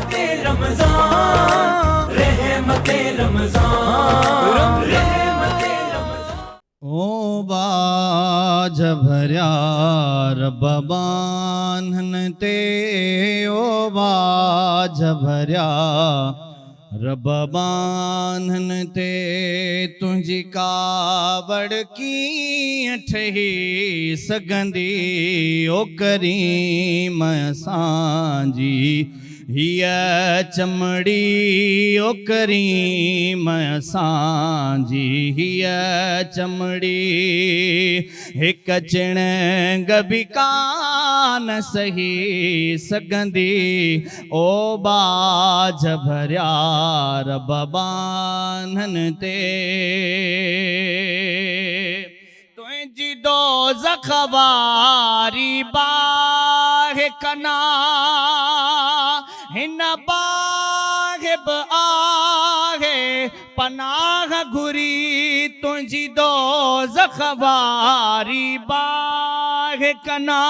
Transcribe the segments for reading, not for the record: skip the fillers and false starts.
रहमत रमज़ान, रहमत रमज़ान, रहमत रमज़ान। ओ बाझ भरिया रब बान्हनि ते, ओ बाझ भरिया रब बान्हनि ते, तुंहिंजी कावड़ कीअं ठही सघंदी, ओ करीम असांजी हीअ चमड़ी, ओ करीम असांजी हीअ चमड़ी, हिकु चिणंग बि कान सही सघंदी, ओ बाझ भरिया रब बान्हनि ते। तुंहिंजी दोज़ख वारी बाहि कना, हिन बाहि बि आहे पनाह घुरी, तुंहिंजी दोज़ख वारी बाहि कना,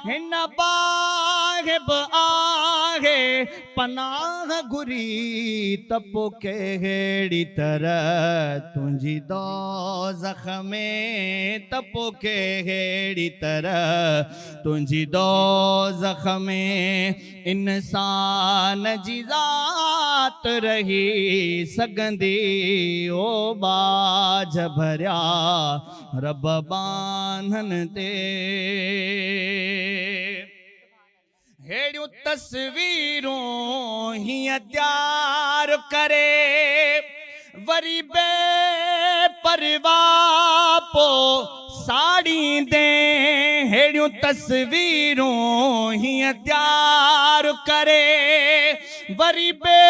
हिन बाहि बि आहे पनाह घुरी, त पोइ कहिड़ी तरह तुंहिंजी दोज़ख में, त पोइ कहिड़ी तरह तुंहिंजी दोज़ख में इंसान जी ज़ात रही सघंदी, ओ बाझ भरिया रब बान्हनि ते। अहिड़ियूं तस्वीरूं हीअं तयारु करे, वरी बे परवाह पो साड़ींदे, अहिड़ियूं तस्वीरूं हीअं तयारु करे, वरी बे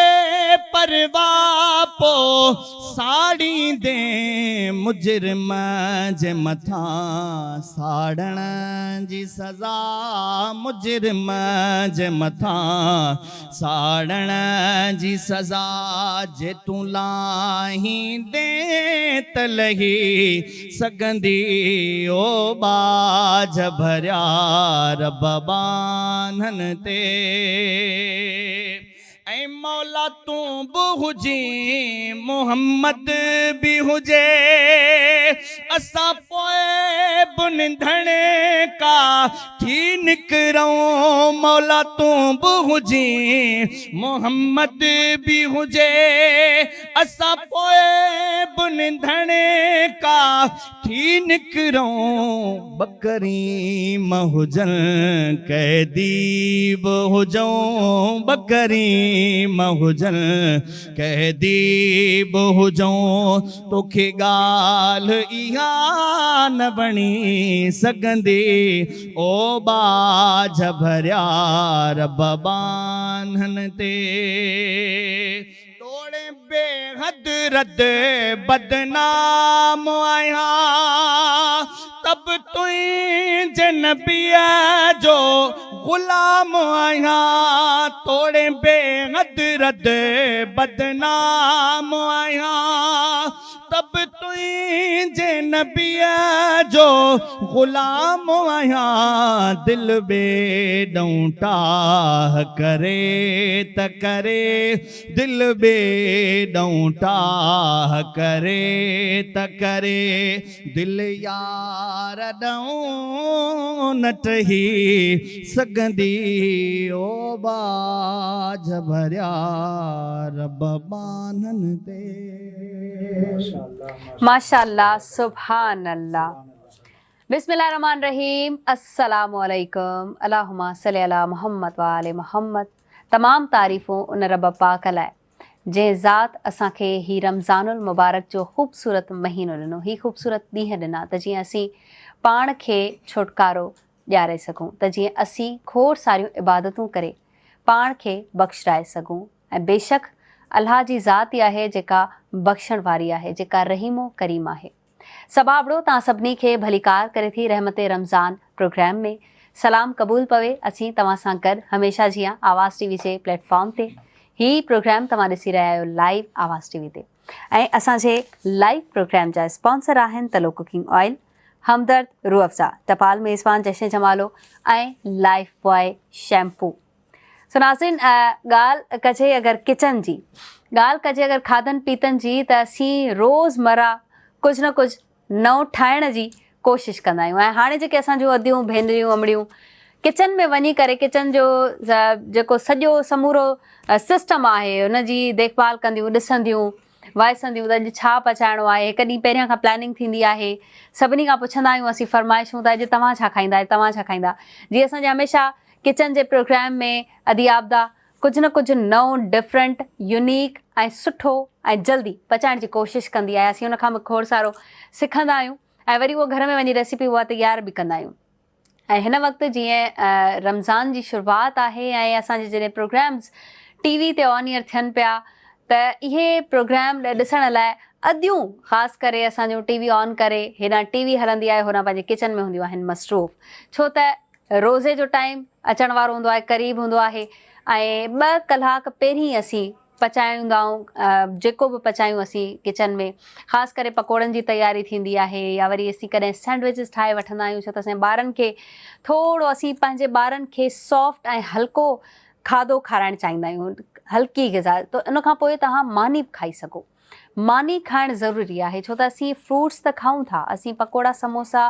परवाह पो साड़ींदे, मुजरिम जे मथां साड़ण जी सज़ा, मुजरिम जे मथां साड़ण जी सज़ा, जे तूं लाहींदे त लही सघंदी, ओ बाझ भरिया रब बान्हनि ते। ऐं मौला तूं बि हुजीं, मोहम्मद बि हुजे, असां पोइ बि निंधण का थी निकिरूं, मौला तूं बि हुजीं, मोहम्मद बि हुजे, असां पोइ बि निंधण का थी निकिरूं, बकरीम हुजनि कैदी बि हुजूं, बकरीम हुजनि कैदी बि हुजूं, तोखे ॻाल्हि इहा न वणी सघंदी, ओ बाझ भरिया रब बान्हनि ते। तोड़े बेहद रद बदनाम आहियां, त बि तुंहिंजे नबीअ जो ग़ुलाम आहियां, तोड़े बेहद रद बदनाम आहियां, त बि तुंहिंजे नबीअ जो ग़ुलाम आहियां, दिलि ॿिए ॾांहुं टाह करे त करे, दिलि ॿिए ॾांहुं टाह करे त करे, दिलि यार ॾांहुं न टही सघंदी, ओ बाझ भरिया रब बान्हनि ते। माशाअल्लाह, सुभान अल्लाह। बिस्मिल्लाहिर्रहमानिर्रहीम। अस्सलाम वालेकुम। अल्लाहुम्मा सल्ली अला मोहम्मद व आले मोहम्मद। तमाम तारीफ़ूं उन रब पाक लाइ जंहिं ज़ात असांखे ही रमज़ानुल मुबारक जो ख़ूबसूरत महीनो ॾिनो, ही ख़ूबसूरत ॾींहं ॾिना त जीअं असीं पाण खे छुटकारो ॾियारे सघूं, त जीअं असीं खोड़ सारियूं इबादतूं करे पाण खे बख़्शराए सघूं। ऐं बेशक अल्लाह जी ज़ात ई आहे जेका बख़्शण वारी आहे, जेका रहीमो करीम आहे। सबाबड़ो तव्हां सभिनी खे भलीकार करे थी रहमत रमज़ान प्रोग्राम में। सलाम क़बूल पवे। असीं तव्हां सां गॾु हमेशा जीअं आवाज़ टीवी जे प्लेटफॉर्म ते ही प्रोग्राम तव्हां ॾिसी रहिया आहियो लाइव आवाज़ टीवी ते, ऐं असांजे लाइव प्रोग्राम जा स्पॉन्सर आहिनि तलो कुकिंग ऑयल, हमदर्द रूह अफ़ज़ा, टपाल मेज़बान जश्न जमालो ऐं लाइफ बॉय शैम्पू। سو ناظرين ڳالهه ڪجي اگر ڪچن جي ڳالهه ڪجي اگر کاڌن پيتن جي ته اسين روز مره ڪجهه نه ڪجهه نئون ٺاهڻ جي ڪوشش ڪندا آهيون ۽ هاڻي جيڪي اسان جون اديون ڀينريون امڙيون ڪچن ۾ وڃي ڪري ڪچن جو جيڪو سڄو سمورو سسٽم آهي ان جي ديک ڀال ڪنديون ڏسنديون وائسنديون ته اڄ ڇا پچائڻو آهي هڪ ڏينهن پهريان کان پلاننگ ٿيندي آهي سڀني کان پڇندا آهيون اسين فرمائشون ته اڄ توهان ڇا کائيندا اڄ توهان ڇا کائيندا جي اسان جي هميشه ڪچن جي پروگرام ۾ ادي عابده ڪجهه نه ڪجهه نئون ڊفرنٽ يونيڪ ۽ سٺو ۽ جلدي پچائڻ جي ڪوشش ڪندي آهي اسين ان کان به کوڙ سارو سکندا آهيون ۽ وري اهو گهر ۾ وڃي ريسيپي اها تيار به ڪندا آهيون ۽ هن وقت جيئن رمضان جي شروعات آهي ۽ اسان جي جڏهن پروگرامز ٽي وي تي آن ايئر ٿين پيا ته اهي پروگرام ڏسڻ لاء اديون خاص ڪري اسان جون ٽي وي آن ڪري هيڏانهن ٽي وي هلندي آهي هوڏانهن پنهنجي ڪچن ۾ هونديون آهن مصروف ڇو ته روزي جو ٽائيم اچڻ وارو هوندو آهي قريب هوندو آهي ۽ ٻه ڪلاڪ پهرين اسين پچائيندا آهيون جيڪو به پچايون اسين ڪچن ۾ خاص ڪري پڪوڙن جي تياري ٿيندي آهي يا وري اسين ڪڏهن سينڊوچز ٺاهي وٺندا آهيون ڇو ته اسان ٻارن کي ٿورو اسين پنهنجي ٻارن کي سافٽ ۽ هلڪو کاڌو کارائڻ چاهيندا آهيون هلڪي غذا ته ان کان پوء توهان ماني به کائي سگهو ماني کائڻ ضروري آهي ڇو ته اسين فروٽس ته کائون ٿا اسين پڪوڙا سموسا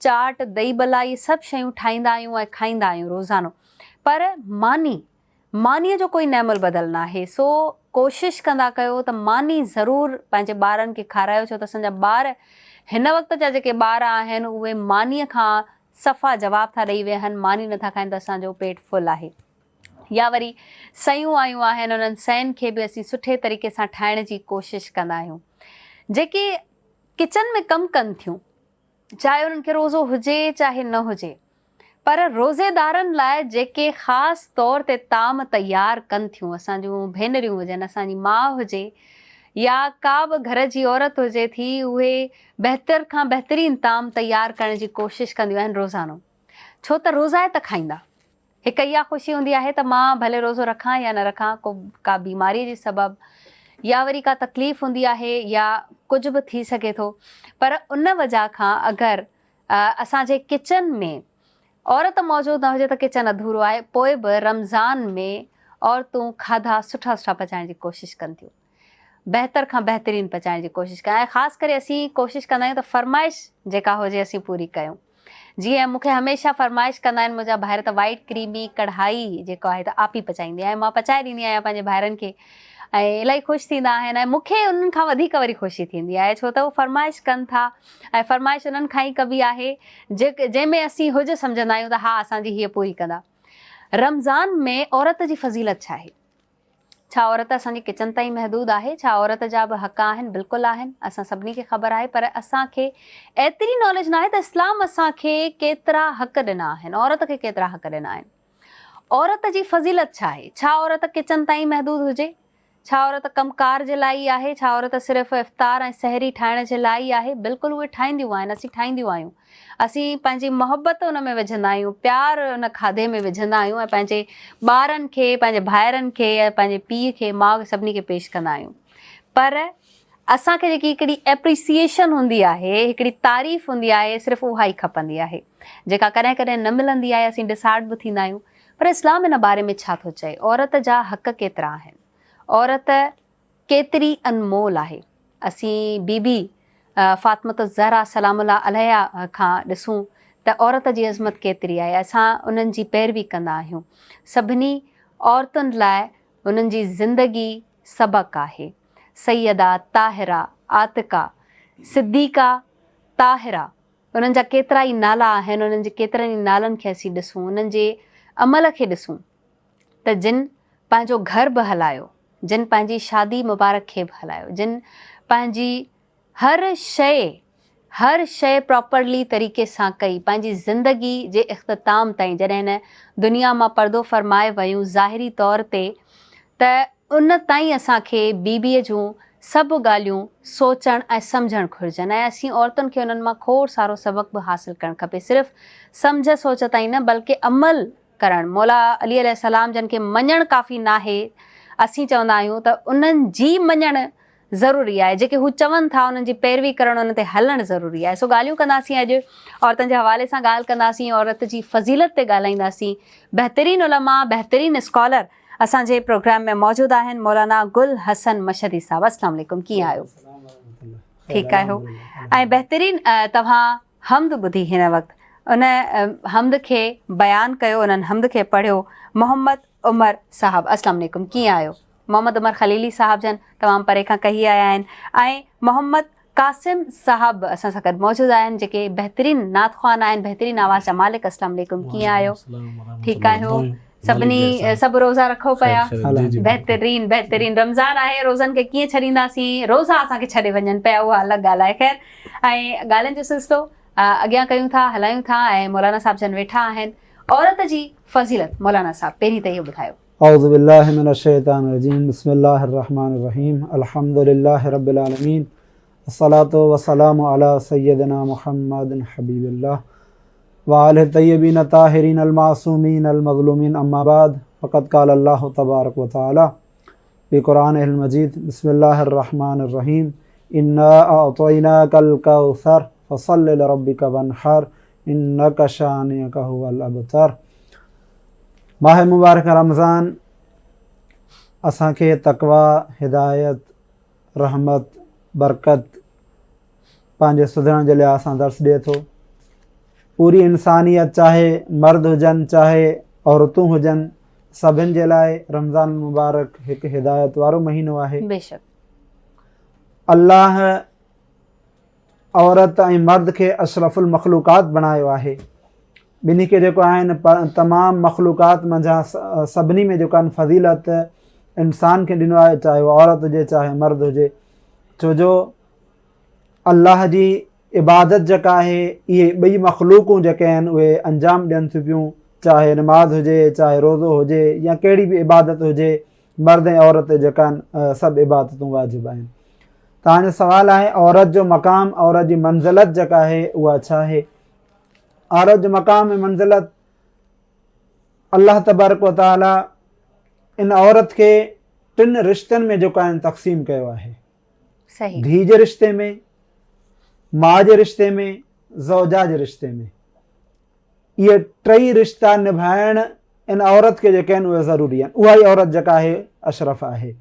چاٽ دهي بلا اهي سڀ شيون ٺاهيندا آهيون ۽ کائيندا آهيون روزانو پر ماني مانيء جو ڪوئي نعم البدل ناهي سو ڪوشش ڪندا ڪيو ته ماني ضرور پنهنجي ٻارن کي کارايو ڇو ته اسان جا ٻار هن وقت جا جيڪي ٻار آهن اهي مانيء کان صفا جواب ٿا ڏئي ويهن ماني نٿا کائن ته اسان جو پيٽ فل آهي يا وري سيون آيون آهن انهن سين کي به اسين سٺي طريقي سان ٺاهڻ جي ڪوشش ڪندا آهيون جيڪي ڪچن ۾ ڪم ڪن ٿيون چاهي انهن کي روزو هجي چاهي نه هجي پر روزيدارن لاء جيڪي خاص طور تي طعام تيار ڪن ٿيون اسان جون ڀينريون هجن اسان جي ماء هجي يا ڪا به گهر جي عورت هجي ٿي اهي بهتر کان بهترين طعام تيار ڪرڻ جي ڪوشش ڪنديون آهن روزانو ڇو ته روزائي ته کائيندا هڪ اها خوشي هوندي آهي ته مان ڀلي روزو رکان يا نه رکان ڪو ڪا بيماري جي سبب يا وري ڪا تڪليف هوندي آهي يا ڪجهه به ٿي سگهي ٿو پر ان وجه کان اگر اسان جي ڪچن ۾ عورت موجود نه هجي ته ڪچن اڌورو آهي پوء به رمضان ۾ عورتون کاڌا سٺا سٺا پچائڻ جي ڪوشش ڪن ٿيون بهتر کان بهترين پچائڻ جي ڪوشش ڪندا آهيون خاص ڪري اسين ڪوشش ڪندا آهيون ته فرمائش جيڪا هجي اسين پوري ڪيون جيئن مون کي هميشه فرمائش ڪندا آهن منهنجا ڀائر ته وائيٽ ڪريمي ڪڙهائي جيڪو آهي ته آپي پچائيندي آهيان مان پچائي ڏيندي آهيان پنهنجي ڀائرن کي ۽ الاهي خوش ٿيندا آهن ۽ مون کي انهن کان وڌيڪ وري خوشي ٿيندي آهي ڇو ته هو فرمائش ڪن ٿا ۽ فرمائش انهن کان ئي ڪبي آهي جنهن ۾ اسين هج سمجهندا آهيون ته ها اسان جي هيء پوري ڪندا رمضان ۾ عورت جي فضيلت ڇا آهي ڇا عورت اسان جي ڪچن تائين محدود آهي؟ ڇا عورت جا به حق آهن؟ بلڪل آهن، اسان سڀني کي خبر آهي پر اسان کي ايتري ناليج ناهي ته اسلام اسان کي ڪيترا حق ڏنا آهن، عورت کي ڪيترا حق ڏنا آهن. عورت جي فضيلت ڇا آهي؟ ڇا عورت ڪچن تائين محدود هجي؟ ڇا عورت ڪم ڪار جي لاء ئي آهي؟ ڇا عورت صرف افطار ۽ سحري ٺاهڻ جي لاء ئي آهي؟ بلڪل اهي ٺاهينديون آهن، اسين ٺاهينديون آهيون. اسين پنهنجي محبت ان ۾ وجهندا آهيون، پيار ان کاڌي ۾ وجهندا آهيون ۽ پنهنجي ٻارن کي، پنهنجي ڀائرن کي يا پنهنجي پيء کي، ماء کي سڀني کي پيش ڪندا آهيون. پر اسان کي جيڪي هڪڙي ايپريسيئيشن هوندي آهي، هڪڙي تعريف هوندي آهي، صرف اها ئي کپندي آهي، جيڪا ڪڏهن ڪڏهن نه ملندي آهي، اسين ڊسهارٽ به ٿيندا آهيون. پر اسلام ان باري ۾ ڇا ٿو چئي؟ عورت جا حق ڪيترا آهن؟ عورت ڪيتري انمول آهي. اسين بي بي فاطمة الزهرا سلام الله عليها کان ڏسون ته عورت جي عظمت ڪيتري آهي. اسان انهن جي پيروي ڪندا آهيون. سڀني عورتن لاء انهن جي زندگي سبق آهي. سيده طاهره، عاتڪه، صديقه، طاهره انهن جا ڪيترائي نالا آهن، انهن جي ڪيترن ئي نالن کي اسين ڏسون، انهن جي عمل کي ڏسون. ته جن پنهنجو گهر به هلايو، جن پنهنجي شادي مبارڪ کي به هلايو، جن پنهنجي هر شيء هر شيء پراپرلي طريقي سان ڪئي، پنهنجي زندگي جي اختتام تائين جڏهن هن دنيا مان پردو فرمائي ويون ظاهري طور تي ته ان تائين اسان کي بي بيء جون سڀ ڳالهيون سوچڻ ۽ سمجهڻ گهرجن ۽ اسين عورتن کي انهن مان کوڙ سارو سبق به حاصل ڪرڻ کپي صرف سمجهه سوچ تائين نه بلڪه عمل ڪرڻ، مولا علي عليه السلام جن کي مڃڻ ڪافي ناهي، اسين چوندا آهيون ته انهن جي مڃڻ ضروري آهي جيڪي هو چون ٿا انهن جي پيروي ڪرڻ انهن تي هلڻ ضروري آهي سو ڳالهيون ڪنداسين اڄ عورتن جي حوالي سان ڳالهه ڪنداسين عورت جي فضيلت تي ڳالهائينداسين بهترين علماء بهترين اسڪالر اسان جي پروگرام ۾ موجود آهن مولانا گل حسن مشهدي صاحب السلام عليڪم ڪيئن آهيو ٺيڪ آهيو ۽ بهترين توهان حمد ٻڌي هن وقت ان حمد کي بيان ڪيو انهن حمد کي پڙهيو محمد عمر صاحب السلام عليڪم ڪيئن آهيو محمد عمر خليلي صاحب جن تمام پري کان ڪهي آيا آهن ۽ محمد قاسم صاحب به اسان سان گڏ موجود آهن جيڪي بهترين نعت خوان آهن بهترين آواز جا مالڪ اسلام عليڪم ڪيئن آهيو ٺيڪ آهيو سڀني سڀ روزا رکو پيا بهترين بهترين رمضان آهي روزن کي ڪيئن ڇڏينداسين روزا اسان کي ڇڏي وڃن پيا اها الڳ ڳالهه آهي خير ۽ ڳالهين جو سلسلو اڳيان ڪيون ٿا هلايون ٿا ۽ مولانا صاحب جن ويٺا آهن عورت جي فضيلت مولانا صاحب پهرين ته اهو ٻڌايو اعوذ بالله من الشيطان الرجيم بسم الله الرحمن الرحيم الحمد لله رب العالمين الصلاة والسلام على سيدنا محمد حبيب الله وآله الطيبين الطاهرين المعصومين المظلومين اما بعد فقد قال الله تبارك وتعالى في قرآنه المجيد بسم الله الرحمن الرحيم انا اعطيناك الكوثر فصل لربك وانحر انک شانئک هو الابتر ماهه مبارڪ رمضان اسان کي تقويٰ، هدايت، رحمت، برڪت پنهنجي سڌرڻ جي لحاظ سان درس ڏئي ٿو. پوري انسانيت چاهي مرد هجن چاهي عورتون هجن سڀن جي لاء رمضان المبارڪ هڪ هدايت وارو مهينو آهي. بيشڪ. الله عورت ۽ مرد کي اشرف المخلوقات بڻايو آهي. ٻنهي کي جيڪو آهن تمام مخلوقات منجهان سڀني ۾ جيڪو آهن فضيلت انسان کي ڏنو آهي چاهي هو عورت هجي چاهي مرد هجي ڇو جو الله جي عبادت جيڪا آهي اهي ٻئي مخلوقون جيڪي آهن اهي انجام ڏين ٿيون پيون چاهي نماز هجي چاهي روزو هجي يا ڪهڙي به عبادت هجي مرد ۽ عورت تي جيڪا آهن سڀ عبادتون واجب آهن. توهان جو سوال آهي عورت جو مقام عورت جي منزلت جيڪا آهي اها ڇا آهي؟ عورت جو مقام ۽ منزلت الله تبارڪ و تعالي ان عورت کي ٽن رشتن ۾ جيڪو آهن تقسيم ڪيو آهي. صحيح. ڌيء جي رشتي ۾، ماء جي رشتي ۾، زوجا جي رشتي ۾. اهي ٽئي رشتا نڀائڻ ان عورت کي جيڪي آهن اهي ضروري آهن اها ئي عورت جيڪا آهي اشرف آهي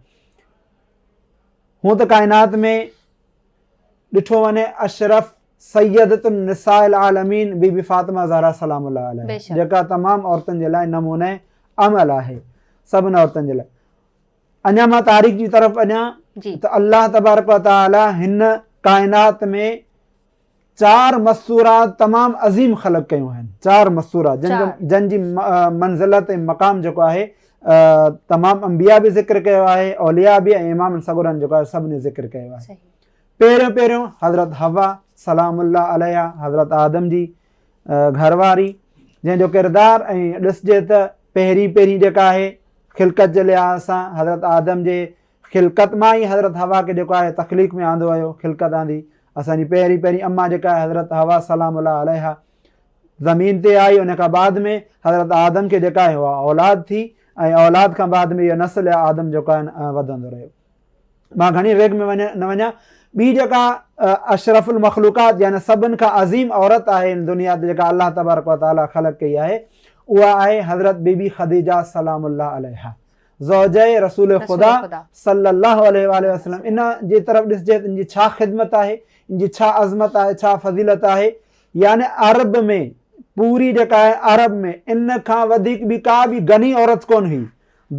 هون ته ڪائنات ۾ ڏٺو وڃي اشرف سيدت النساء العالمين بي بي فاطمه زهرا سلام الله عليه جيڪا تمام عورتن جي لاء نمونه عمل آهي سڀن عورتن جي لاء اڃا مان تاريخ جي طرف وڃان ته الله تبارڪ وتعالي هن ڪائنات ۾ چار مستورات تمام عظيم خلق ڪيون آهن چار مستورات جن جو جن جي منزلت ۽ مقام جيڪو آهي تمام انبياء به ذڪر ڪيو آهي اولياء به ۽ امام سڳورن جيڪو آهي سڀني ذڪر ڪيو آهي پهريون پهريون حضرت حوا سلام الله عليها حضرت آدم جي گهر واري جنهن جو ڪردار ۽ ڏسجي ته پهرين پهرين جيڪا آهي خلقت جي لحاظ سان حضرت آدم جي خلقت مان ئي حضرت حوا کي جيڪو آهي تخليق ۾ آندو ويو، خلقت آندي. اسان جي پهرين پهرين اما جيڪا آهي حضرت حوا سلام الله عليها زمين تي آئي ان کان بعد ۾ حضرت آدم کي جيڪا آهي اها اولاد ٿي ۽ اولاد کان بعد ۾ اهو نسل آدم جيڪو آهي وڌندو رهيو. مان گهڻي ريگ ۾ نه وڃان. ٻي جيڪا اشرف المخلوقات يعني سڀن کان عظيم عورت آهي هن دنيا تي جيڪا الله تبارڪ وتعاليٰ خلق ڪئي آهي اها آهي حضرت بي بي خديجه سلام الله عليها. زوجه رسول خدا صلي الله عليه واٰله وسلم ان جي طرف ڏسجي ته ان جي ڇا خدمت آهي ان جي ڇا عظمت آهي ڇا فضيلت آهي يعني عرب ۾ پوري جيڪا آهي عرب ۾ ان کان وڌيڪ ٻي ڪا به غني عورت ڪونه هئي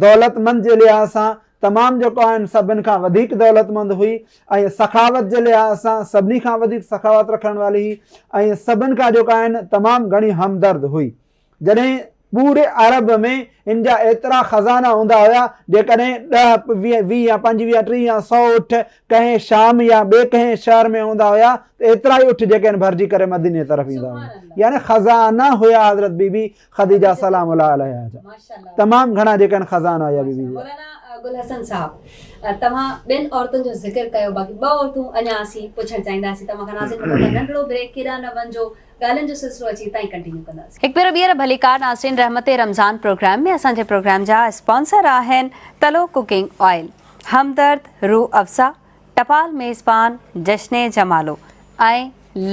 دولتمند جي لحاظ سان تمام جيڪو آهن سڀن کان وڌيڪ دولتمند هئي ۽ سخاوت جي لحاظ سان سڀني کان وڌيڪ سخاوت رکڻ واري هئي ۽ سڀن کان جيڪو آهن تمام گهڻي همدرد هئي جڏهن پوري عرب ۾ هن جا ايترا خزانا هوندا هيا، جيڪڏهن ڏهه، 20 يا 25 يا 30 يا سئو اٺ ڪنهن شام يا ٻئي ڪنهن شهر ۾ هوندا هيا ته ايترا ئي اٺ جيڪي آهن ڀرجي ڪري مديني طرف ايندا هيا. يعني خزانا هيا حضرت بي بي خديجه سلام الله عليها جا. تمام گهڻا جيڪي آهن خزانا هيا بي بي جا. مولانا گل حسن صاحب توهان ٻين عورتن جو ذڪر ڪيو باقي ٻه عورتون اڃا اسين پڇڻ چاهينداسين توهان کان ناظرين وٺون ٿا ننڍڙو بريڪ ڪيڏانهن نه وڃجو. ڳالهين جو سلسلو اچي تائين ڪنٽينيو ڪنداسين. هڪ ڀيرو ٻيهر ڀليڪار ناظرين رحمت رمضان پروگرام ۾ اسان جي پروگرام جا اسپانسر آهن تلو ڪوڪنگ آئل، همدرد روح افزا، ٽپال ميزبان جشن جمالو ۽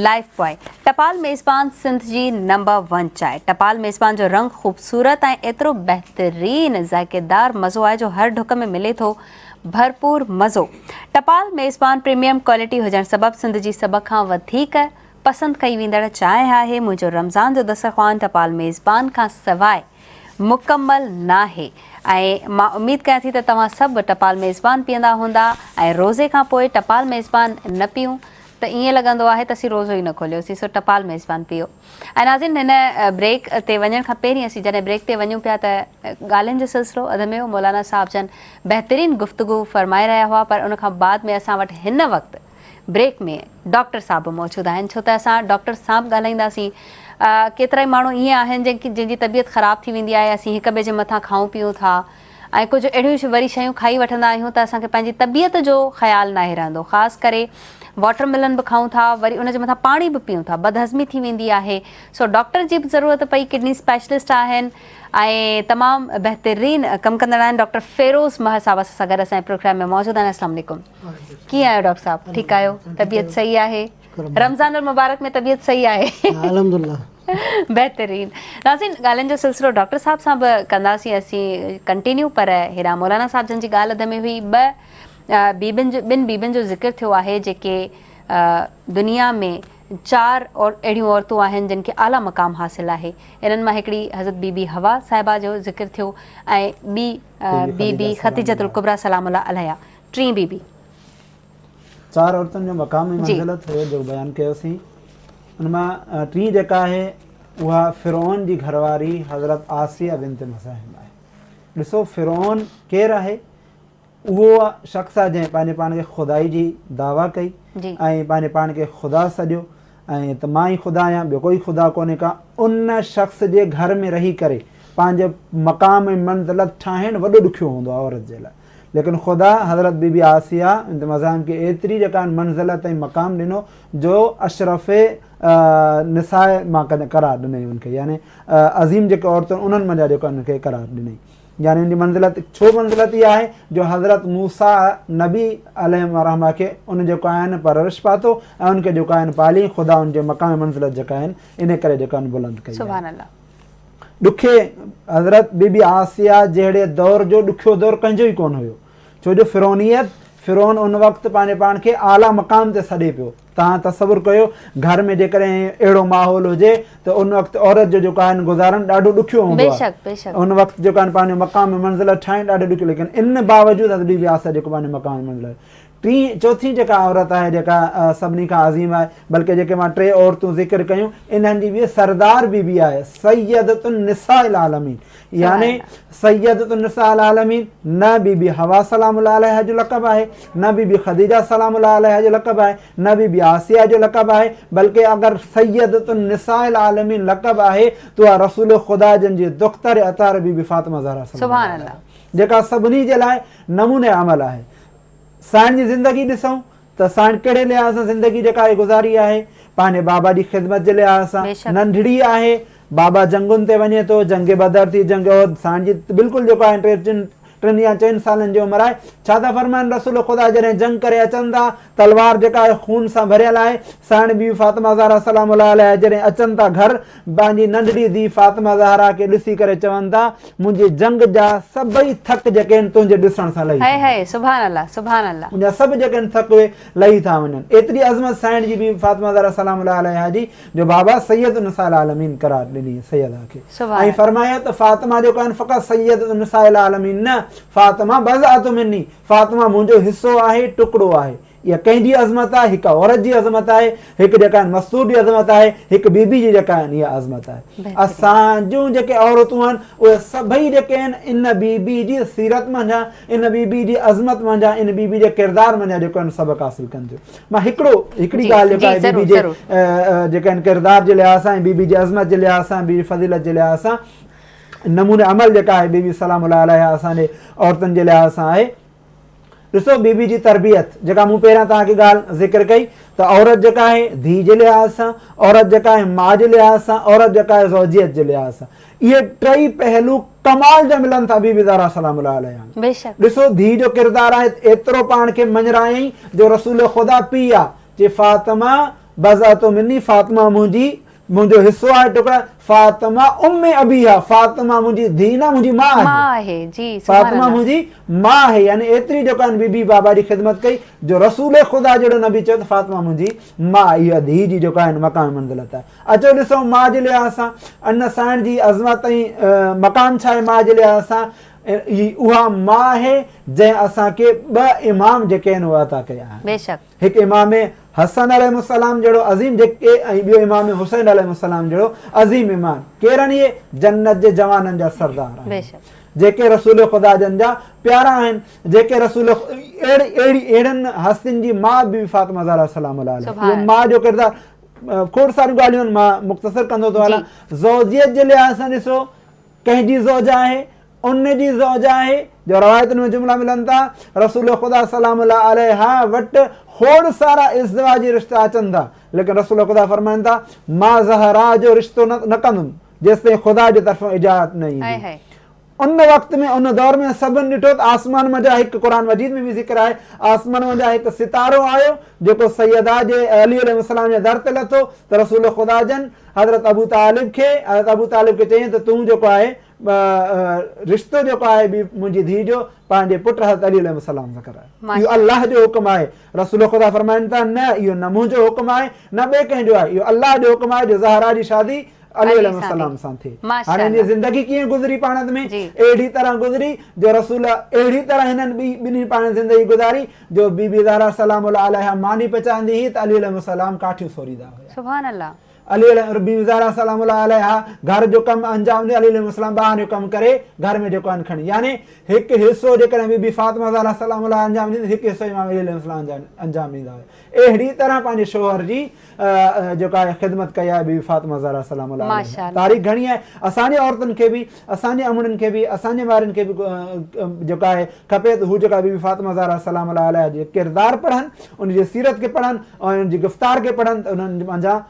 لائف بوائي ٽپال ميزبان سنڌ جي نمبر ون چانهه. ٽپال ميزبان جو رنگ خوبصورت ۽ ايترو بهترين ذائقيدار مزو آهي جو هر ڍڪ ۾ ملي ٿو ڀرپور مزو. ٽپال ميزبان پريميم ڪوالٽي هجڻ سبب سنڌ جي سڀ کان وڌيڪ پسند ڪئي ويندڙ چانهه آهي. منهنجو رمضان جو دسترخوان ٽپال ميزبان کان سواء مڪمل ناهي ۽ مان اميد ڪيان ٿي ته توهان سڀ ٽپال ميزبان پيئندا هوندا ۽ روزي کان پوء ٽپال ميزبان نه پيئون ته ائين لڳندو آهي ته اسين روزو ئي نه کوليوسين سو ٽپال ميزبان پيئو. ۽ ناظرين هن بريڪ تي وڃڻ کان پهرين اسين جڏهن بريڪ تي وڃون پيا ته ڳالهين جو سلسلو اڌ ۾ هو مولانا صاحب جن بهترين گفتگو فرمائي رهيا هئا پر ان کان بعد ۾ اسان وٽ هن وقت بريڪ ۾ ڊاڪٽر صاحب به موجود آهن ڇو ته اسان ڊاڪٽر سان به ڳالهائينداسين ڪيترائي ماڻهو ائين آهن جن جن جي طبيعت خراب ٿي ويندي آهي اسين هڪ ٻئي جي مٿان کائون پيئون ٿا ۽ ڪجهه اهڙيون وري شيون کائي وٺندا آهيون ته اسان کي پنهنجي طبيعت جو خيال ناهي رهندو خاص ڪري واٽر ملن به کائون ٿا وري ان جي مٿان پاڻي به پيئون ٿا بدهضمي ٿي ويندي آهي سو ڊاڪٽر جي به ضرورت پئي ڪڊني اسپيشلسٽ آهن ۽ تمام بهترين ڪم ڪندڙ آهن ڊاڪٽر فيروز مهر صاحب اسان سان گڏ اسان جي پروگرام ۾ موجود آهن السلام عليڪم ڪيئن آهيو ڊاڪٽر صاحب ٺيڪ آهيو طبيعت صحيح آهي رمضان المبارڪ ۾ طبيعت صحيح آهي الحمدلله بهترين ناظرين ڳالهين جو سلسلو ڊاڪٽر صاحب سان به ڪنداسين اسين ڪنٽينيو پر هيڏانهن مولانا صاحب جن جي ڳالهه اڌ ۾ هئي ٻه بيبين جو ٻن بيبين جو ذڪر ٿيو آهي جيڪي دنيا ۾ چار اهڙيون عورتون آهن جن کي اعليٰ مقام حاصل آهي انهن مان هڪڙي حضرت بي بي حوا صاحبه جو ذڪر ٿيو ۽ ٻي بي بي خديجة الڪبريٰ سلام الله عليها ٽين بي بي. چار عورتن جو مقام ۽ منزلت هيو جيڪو بيان ڪيوسين ان مان ٽين جيڪا آهي اها فرعون جي گهر واري حضرت آسيه بنت مزاحم آهي. ڏسو فرعون ڪير آهي؟ اهو شخص آهي جنهن پنهنجي پاڻ کي خدائي جي دعويٰ ڪئي ۽ پنهنجي پاڻ کي خدا سڏيو ۽ ته مان ئي خدا آهيان ٻيو ڪوئي خدا ڪونهي ڪا ان شخص جي گهر ۾ رهي ڪري پنهنجو مقام ۽ منزلت ٺاهڻ وڏو ڏکيو هوندو آهي عورت جي لاء ليڪن خدا حضرت بي بي آسيه بنت مزاحم کي ايتري جيڪا منزلت ۽ مقام ڏنو جو اشرف نساء مان قرار ڏنائين ان کي يعني عظيم جيڪي عورتون انهن منجهان جيڪو ان کي قرار ڏنائين يعني ان جي منزلت ڇو منزلت اها آهي جو حضرت موسيٰ نبي عليهم الرحمه کي ان جيڪو آهن پرورش پاتو ۽ ان کي جيڪو آهن پالي خدا ان جي مقام منزلت جيڪا آهن ان ڪري جيڪو آهن بلند ڪئي سبحان الله ڏکي حضرت بي بي آسيه جهڙي دور جو ڏکيو دور ڪنهن جو ئي ڪونه هيو ڇو جو فرعونيت فرعون ان وقت پنهنجي پاڻ کي اعليٰ مقام تي سڏي پيو توهان تصور ڪيو گهر ۾ جيڪڏهن اهڙو ماحول هجي ته ان وقت عورت جو جيڪو آهن گذارڻ ڏاڍو ڏکيو هوندو آهي ان وقت جيڪو آهن پنهنجو مقام ۽ منزلت ٺاهڻ ڏاڍو ڏکيو ليڪن ان باوجود حضرت بي بي آسيه جيڪو پنهنجو مقام ۽ منزلت ٽين چوٿين جيڪا عورت آهي جيڪا سڀني کان عظيم آهي بلڪه جيڪي مان ٽي عورتون ذڪر ڪيون انهن جي به سردار بي بي آهي سيدة النساء العالمين يعني سيدة النساء العالمين نه بي بي حوا سلام الله عليها جو لقب آهي نه بي بي خديجه سلام الله عليها جو لقب آهي نه بي بي آسيه جو لقب آهي بلڪه اگر سيدة النساء العالمين لقب آهي ته اها رسول خدا جن جي دختر اطهر بي بي فاطمه زهرا سلام الله عليها جيڪا سڀني جي لاء نموني عمل آهي سائڻ جي زندگي ڏسون ته سائڻ ڪهڙي لحاظ سان زندگي جيڪا هي گذاري آهي پنهنجي بابا جي خدمت جي لحاظ سان ننڍڙي آهي بابا جنگن تي وڃي ٿو جنگ بدر ٿي جنگ احد سائڻ جي بلڪل جيڪو آهي ٽي ٽن ٽن يا چئن سالن جي عمر آهي ڇا ٿا فرمائن رسول خدا جڏهن جنگ ڪري اچن ٿا تلوار جيڪا آهي خون سان ڀريل آهي سائڻ بي بي فاطمه زهرا سلام الله عليها جڏهن اچن ٿا گهر پنهنجي ننڍڙي ڌيء فاطمه زهرا کي ڏسي ڪري چون ٿا منهنجي جنگ جا سڀئي ٿڪ جيڪي آهن تنهنجي ڏسڻ سان لهي ٿا وڃن. هي سبحان الله سبحان الله. منهنجا سڀ جيڪي آهن ٿڪ اهي لهي ٿا وڃن. ايتري عظمت سائڻ جي بي بي فاطمه زهرا سلام الله عليها جي جو بابا سيد النساء العالمين قرار ڏني سيده کي ۽ فرمايو ته فاطمه جيڪو آهن فقط سيد النساء العالمين نه فاطمه بضعة مني فاطمه منهنجو حصو آهي ٽڪڙو آهي. اها ڪنهن جي عظمت آهي؟ هڪ عورت جي عظمت آهي، هڪ جيڪا آهن مستور جي عظمت آهي، هڪ بي بي جي جيڪا آهن اها عظمت آهي. اسان جون جيڪي عورتون آهن اهي سڀئي جيڪي آهن ان بي بي جي سيرت منجهان، ان بي بي جي عظمت منجهان، ان بي بي جي ڪردار منجهان جيڪو آهن سبق حاصل ڪن ٿيون. مان هڪڙو هڪڙي ڳالهه جيڪا آهي بي بي جي جيڪا آهن ڪردار جي لحاظ سان ۽ بي بي جي عظمت جي لحاظ سان بي بي فضيلت جي لحاظ سان نموني عمل جيڪا آهي بي بي سلام الله عليها اسان جي عورتن جي لحاظ سان آهي. ڏسو بي بي جي تربيت جيڪا مون پهريان توهان کي ڳالهه ذڪر ڪئي ته عورت جيڪا آهي ڌيء جي لحاظ سان، عورت جيڪا آهي ماء جي لحاظ سان، عورت جيڪا آهي زوجيت جي لحاظ سان. اهي ٽئي پهلو ڪمال جا ملن ٿا بي بي زهرا سلام الله عليها ۾. بيشڪ. ڏسو ڌيء جو ڪردار آهي ته ايترو پاڻ کي مڃرايائين جو رسول خدا پيء آ چي فاطمه بضعت مني فاطمه منهنجي منهنجو حصو آهي ٽڪڙا فاطمه ام ابيها فاطمه منهنجي ڌيء نه منهنجي ماء آهي. ماء آهي جي سبحان فاطمه الله. منهنجي ماء آهي يعني ايتري جيڪو آهن بي بي بابا جي خدمت ڪئي جو رسول خدا جهڙو نبي چيو ته فاطمه منهنجي ماء اها ڌيء جي جيڪو آهن مقام منزلت آهي اچو ڏسون ماء جي لحاظ سان ان سائڻ جي عظمت ۽ مقام ڇا آهي ماء جي لحاظ سان اها ماء آهي جنهن اسان کي ٻه امام جيڪي آهن اهي عطا ڪيا آهن. بيشڪ. هڪ امام حسن عليهم السلام جهڙو عظيم جيڪي ۽ ٻيو امام حسين عليهم السلام جهڙو عظيم امام ڪير آهن اهي جنت جي جوانن جا سردار آهن بيشڪ. جيڪي رسول خدا جن جا پيارا آهن جيڪي رسول اهڙي اهڙي اهڙن هستين جي ماء بي بي فاطمه زهرا سلام الله عليها سبحان اهو ماء جو ڪردار کوڙ ساريون ڳالهيون آهن مان مختصر ڪندو ٿو هلان زوجيت جي لحاظ سان ڏسو ڪنهن جي زوجه آهي ان جي زوجه آهي جو روايتن ۾ جملا ملن ٿا رسول خدا سلام الله عليها وٽ کوڙ سارا ازدواجي رشتا اچن ٿا ليڪن رسول خدا فرمائن ٿا مان زهرا جو رشتو نه ڪندم جيستائين خدا جي طرفان اجازت نه ايندي. ان وقت ۾ ان دور ۾ سڀن ڏٺو ته آسمان منجهان هڪ قرآن مجيد ۾ به ذڪر آهي آسمان منجهان هڪ ستارو آيو جيڪو سيده جي علي عليه السلام جي در تي لٿو ته رسول خدا جن حضرت ابو طالب کي حضرت ابو طالب کي چيائين ته تون جيڪو آهي رشتو جيڪو آهي به منهنجي ڌيء جو پنهنجي پٽ حضرت علي عليه السلام سان ڪراء اهو الله جو حڪم آهي رسول خدا فرمائن ٿا نه اهو نه منهنجو حڪم آهي نه ٻئي ڪنهن جو آهي اهو الله جو حڪم آهي جو زهرا جي شادي علي عليه السلام سان ٿئي. هاڻي هن جي زندگي ڪيئن گذري پاڻ ۾ اهڙي طرح گذري جو رسول اهڙي طرح هنن ٻنهي پاڻ زندگي گذاري جو بي بي زهرا سلام الله عليها ماني پچائيندي هئي ته علي عليه السلام ڪاٺيون سوريندا هيا. سبحان الله. علي عليه بي بي زهرا سلام الله عليها گهر جو ڪم انجام ڏئي علي عليه السلام ٻاهر جو ڪم ڪري گهر ۾ جيڪو آهن کڻي يعني هڪ حصو جيڪڏهن بي بي فاطمه زهرا سلام الله انجام ڏيندي هڪ حصو امام علي عليه السلام انجام ڏيندا هيا اهڙي طرح پنهنجي شوهر جي جيڪا آهي خدمت ڪئي آهي بي بي فاطمه زهرا سلام الله عليها تاريخ گهڻي آهي اسان جي عورتن کي به اسان جي امڙين کي به اسان جي مائرن کي به جيڪا آهي کپي ته هو جيڪا بي بي فاطمه زهرا سلام الله عليها جي ڪردار پڙهن ان جي سيرت کي پڙهن ۽ ان جي گفتار کي پڙهن ته انهن منجهان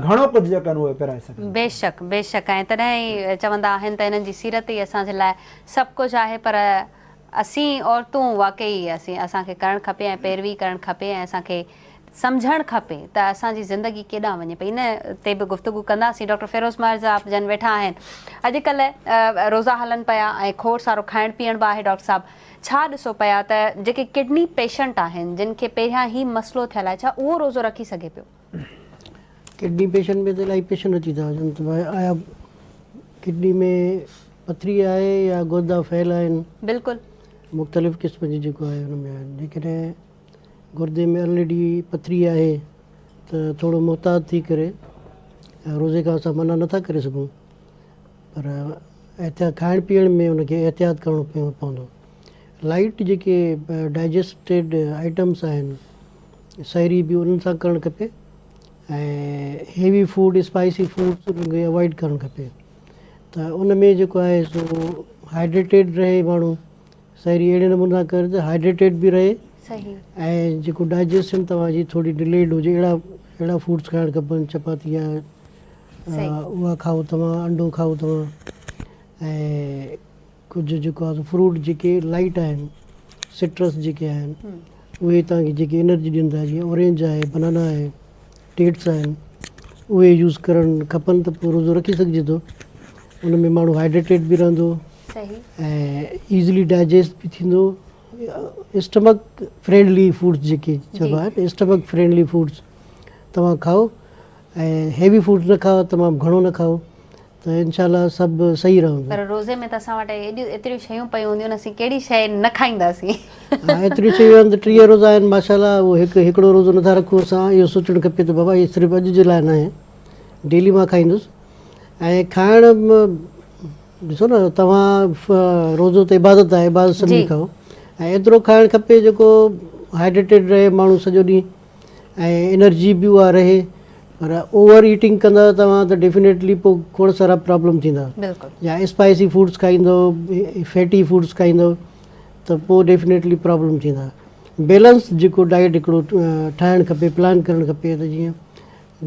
گهڻو ڪجهه جيڪو آهن اهي پرائي سگهن. بيشڪ بيشڪ ۽ تڏهن ئي چوندا آهن ته انهن جي سيرت ئي اسان جي لاء سڀ ڪجهه آهي پر اسين عورتون واقعي اسين اسان کي ڪرڻ کپي ۽ پيروي ڪرڻ کپي ۽ اسان کي سمجهڻ کپي ته اسان جي زندگي ڪيڏانهن وڃي پئي ان تي به گفتگو ڪنداسين ڊاڪٽر فيروز مهر صاحب جن ويٺا آهن اڄڪلهه روزا هلن پيا ۽ کوڙ سارو کائڻ پيئڻ به آهي ڊاڪٽر صاحب ڇا ڏسو پيا ته جيڪي ڪڊني پيشنٽ آهن جن کي پهريان هي مسئلو ٿيل آهي ڇا اهو روزو رکي سگهي پيو؟ ڪڊني پيشنٽ ۾ ته الاهي پيشنٽ اچي ٿا وڃن ته ڀائي آيا ڪڊني ۾ پٿري آهي يا گردا فيل آهن بلڪل مختلف قسم جي جيڪو آهي ان ۾ آهن جيڪڏهن گردي ۾ الريڊي پٿري آهي ته ٿورو محتاط ٿي ڪري روزي کان اسان منع نٿا ڪري سگهون پر احتياط کائڻ پيئڻ ۾ ان کي احتياط ڪرڻو پوندو لائيٽ جيڪي ڊائجسٽيڊ آئٽمس آهن سحري به انهن سان ڪرڻ کپي ۽ هيوي فوڊ اسپائسي فوڊس انهن کي اوائڊ ڪرڻ کپي ته ان ۾ جيڪو آهي سو هائيڊريٽيڊ رهي ماڻهو سحري اهڙي نموني سان ڪر ته هائيڊريٽيڊ به رهي ۽ جيڪو ڊائجيشن توهان جي ٿوري ڊليڊ هجي اهڙا اهڙا فوڊس کائڻ کپن چپاتي يا اها کائو توهان انڊو کائو توهان ۽ ڪجهه جيڪو آهي فروٽ جيڪي لائيٽ آهن سٽرس جيڪي آهن اهي توهان کي جيڪي انرجي ڏين ٿا جيئن اورينج آهي بنانا آهي ڊيٽس آهن اهي يوز ڪرڻ کپن ته پوء روزو رکي سگهجي ٿو ان ۾ ماڻهو هائيڊريٽيڊ به رهندو ۽ ايزلي ڊائجسٽ به ٿيندو اسٽمڪ فرينڊلي فوڊس جيڪي چئبا آهن اسٽمڪ فرينڊلي فوڊس توهان کائو ۽ هيوي فوڊس نه کائو تمام گهڻو نه کائو ته انشاء الله سڀ صحيح رهندو. پر روزي ۾ ته اسان وٽ ايڏيون ايتريون شيون پيون هونديون آهن اسين ڪهڙي شيء نه کائينداسين. ها ايتريون شيون آهن ته 30 روزا آهن ماشاء الله اهو هڪ هڪڙو روزو نٿا رکون اسان اهو سوچڻ کپي ته بابا هي صرف اڄ جي لاء ناهي ڊيلي مان کائيندس ۽ کائڻ ڏسو نه توهان روزو ته عبادت آهي عبادت سمجهي کائو ۽ ايترو کائڻ کپي جيڪو هائيڊريٽيڊ رهي ماڻهو سڄو ڏينهن ۽ انرجي به اها رهي پر اوور ايٽنگ ڪندا توهان ته ڊيفينيٽلي پوء کوڙ سارا پرابلم ٿيندا يا اسپائسي فوڊس کائيندو فيٽي فوڊس کائيندو ته پوء ڊيفينيٽلي پرابلم ٿيندا. بيلنس جيڪو ڊائيٽ هڪڙو ٺاهڻ کپي پلان ڪرڻ کپي ته جيئن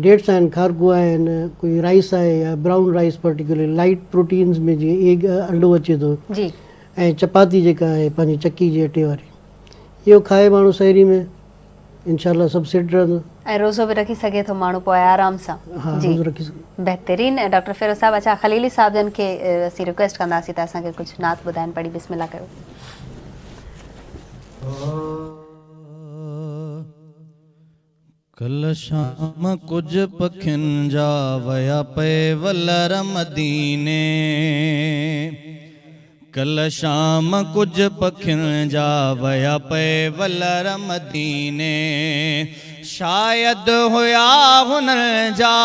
ڊيٽس آهن کارڪو آهن ڪوئي رائس آهي يا brown rice particular light proteins ۾ جيئن ايگ انڊو اچي ٿو جي ۽ چپاتي جيڪا آهي پنهنجي چڪي جي اٽي واري اهو کائي ماڻهو سحري ۾ انشاء الله سڀ سيٽ رهندو. ۽ روزو به رکي سگهي ٿو ماڻهو پوء آرام سان. ها جي روزو رکي سگهي. بهترين ڊاڪٽر فيروز صاحب اڇا خليلي صاحب جن کي اسين رڪويسٽ ڪنداسين ته اسان کي ڪجهه نعت ٻڌائن پڙهي بسم الله ڪيو. ڪلهه شام ڪجهه پکين جا ويا پئي ولر مديني ڪلهه شام ڪجهه پکين جا ويا پئي ولر مديني شايد هيا هنن جا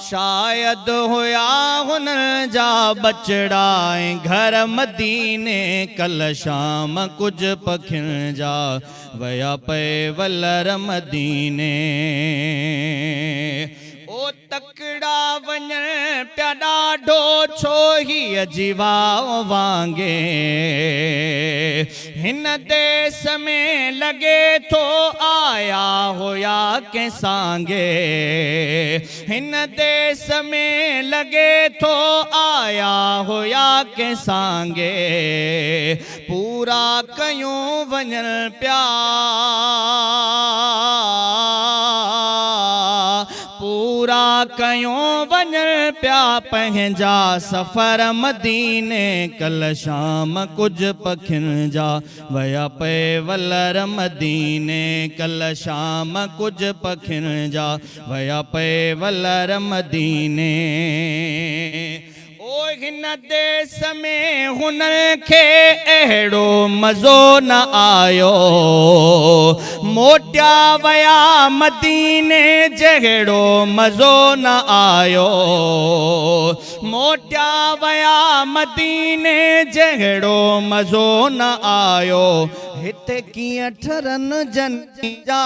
شايد هيا هنن جا ٻچڙا ۽ گهر مديني ڪلهه شام ڪجهه پکين جا ويا پئي ولر مديني او تڪڙا وڃن پيا ڏاڍو ڇو هيء جي واء وانگي هن ديس ۾ لڳي ٿو آيا هيا ڪنهن سانگي هن ديس ۾ لڳي ٿو آيا هيا ڪنهن سانگي پورا ڪيون وڃن پيا پورا ڪيون وڃن پيا پنهنجا سفر مديني ڪلهه شام ڪجهه پکين جا ويا پئي ولر مديني ڪلهه شام ڪجهه پکين جا ويا پئي ولر مديني او هن ديس ۾ هنن کي اهڙو مزو نه آيو موٽيا ويا مديني جهڙو مزو نه آيو موٽيا ويا مديني جهڙو مزو نه آيو هتي ڪيئن ٺرن جن جا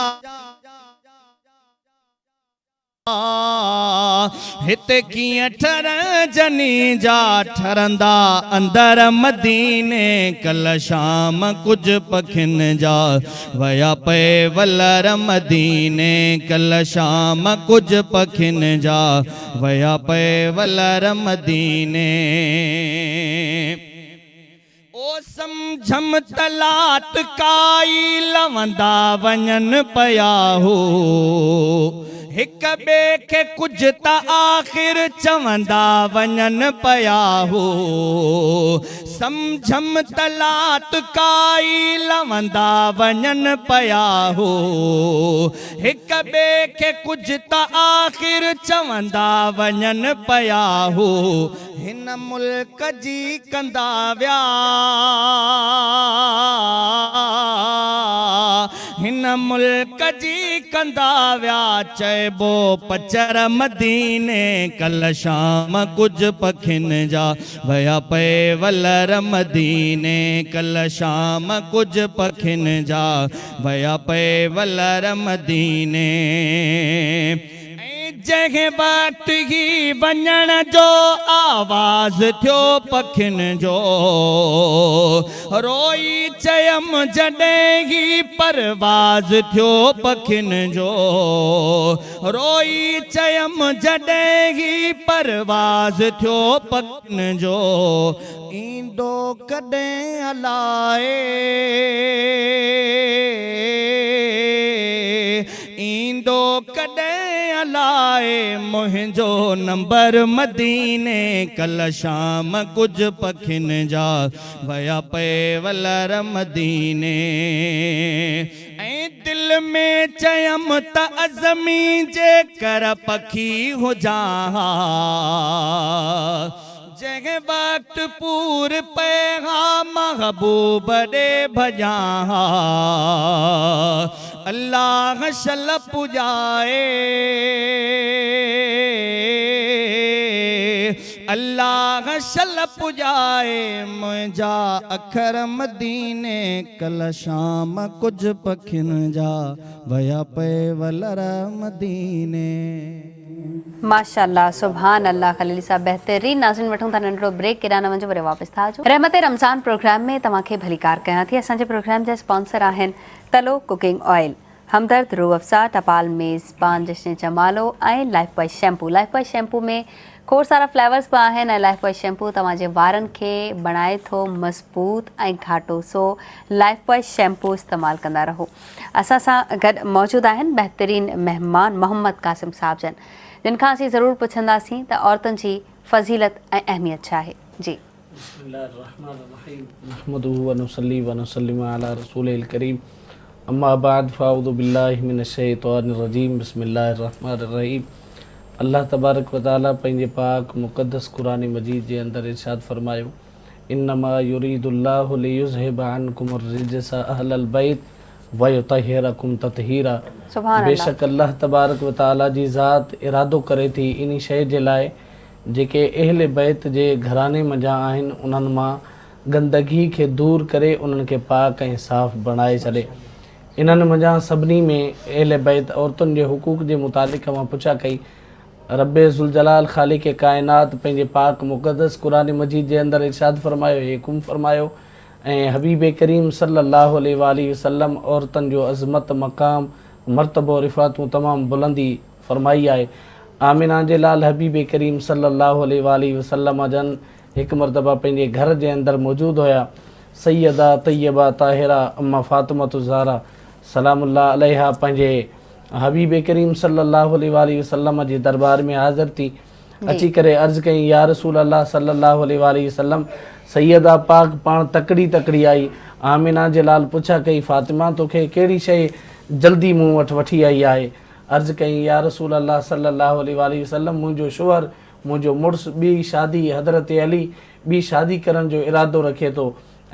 هتي ڪيئن ٺرن جني جا ٺرندا اندر مديني ڪلهه شام ڪجهه پکين جا ويا پئي ولر مديني ڪلهه شام ڪجهه پکين جا ويا پئي ولر مديني. او سمجھم ته لات ڪائي لوندا وڃن پيا هو هڪ ٻئي کي ڪجهه ته آخر چوندا وڃن پيا هو سمجھم ته لات ڪائي لوندا وڃن پيا هو هڪ ٻئي کي ڪجهه ته آخر چوندا وڃن پيا هو هن ملڪ جي ڪندا ويا هن ملڪ جي ڪندا ويا چئبو پچر مديني ڪلهه شام ڪجهه پکين جا ويا پئي ولر مديني ڪلهه شام ڪجهه پکين جا ويا پئي ولر مديني. ۽ جنهن وقت هي وڃڻ جو آواز ٿيو پکين جو، روئي چيم جڏهن هي پرواز ٿيو پکين جو، روئي چيم جڏهن هي پرواز ٿيو پکين جو، ايندو ڪڏهن الائي. ايندو ڪڏهن الائي منهنجو نمبر مديني ڪلهه شام ڪجهه پکين جا ويا پئي ولر مديني ۽ دل ۾ چيم ته عزمي جيڪر پکي هجان ها. جنهن وقت پور پئي ها محبوب ڏي ڀڄان ها الله شل پڄائي الله شل پڄائي منهنجا اکر مديني ڪلهه شام ڪجهه پکين جا ويا پئي ولر مديني. ماشاءالله سبحان الله خليلي صاحب بهترين ناظرين وٺون ٿا ننڍڙو بريڪ ڪيڏانهن نه وڃجو وري واپس ٿا اچون رحمت رمضان پروگرام ۾ توهان کي ڀليڪار ڪيان ٿي اسان جي پروگرام جا اسپانسر آهن تلو ڪوڪنگ آئل همدرد روح افزا ٽپال ميزبان Jashn Jamalo ۽ Lifebuoy shampoo Lifebuoy shampoo ۾ کوڙ سارا فليورز به آهن ۽ لائف بوائي شيمپو توهان جي وارن کي بڻائي ٿو مضبوط ۽ گهاٽو سو لائف بوائي شيمپو استعمال ڪندا رهو اسان سان گڏ موجود آهن بهترين مهمان محمد قاسم صاحب جن جن کان اسين ضرور پڇنداسين ته عورتن جي فضيلت ۽ اهميت ڇا آهي جي. بسم الله الرحمن الرحيم نحمده ونصلي ونسلم علي رسوله الڪريم اما بعد فاعوذ بالله من الشيطان الرجيم بسم الله الرحمن الرحيم الله تبارڪ و تعالي پنهنجي پاڪ مقدس قرآن مجيد جي اندر ارشاد فرمايو، انما يريد الله ليذهب عنڪم الرجس اهل البيت ويطهرڪم تطهيرا سبحان الله. بيشڪ الله تبارڪ و تعالي جي ذات ارادو ڪري ٿي انهي شيء جي لاء جيڪي اهل بيت جي گهراڻي منجهان آهن انهن مان گندگي کي دور ڪري انهن کي پاڪ ۽ صاف بڻائي ڇڏي. انهن منجهان سڀني ۾ اهل بيت عورتن جي حقوق جي متعلق اوهان پڇا ڪئي. رب ذوالجلال خالق ڪائنات پنهنجي پاڪ مقدس قرآن مجيد جي اندر ارشاد فرمايو هي حڪم فرمايو ۽ حبيب ڪريم صلي الله عليه واٰله وسلم عورتن جو عظمت مقام مرتبو رفعتون تمام بلندي فرمائي آهي آمنه جي لال حبيب ڪريم صلي الله عليه واٰله وسلم جن هڪ مرتبه پنهنجي گهر جي اندر موجود هيا، سيده طيبه طاهره اما فاطمة الزهره سلام الله عليها پنهنجي حبيب ڪريم صلي الله عليه واٰله وسلم جي دربار ۾ حاضر ٿي اچي ڪري عرض ڪيائين يا رسول الله صلي الله عليه واٰله وسلم سيده پاڪ پاڻ تڪڙي تڪڙي آئي آمنه جي لال پڇا ڪئي فاطمه توکي ڪهڙي شيء جلدي مون وٽ وٺي آئي آهي عرض ڪيائين يا رسول الله صلي الله عليه واٰله وسلم منهنجو شوهر منهنجو مڙس ٻي شادي حضرت علي ٻي شادي ڪرڻ جو ارادو رکي ٿو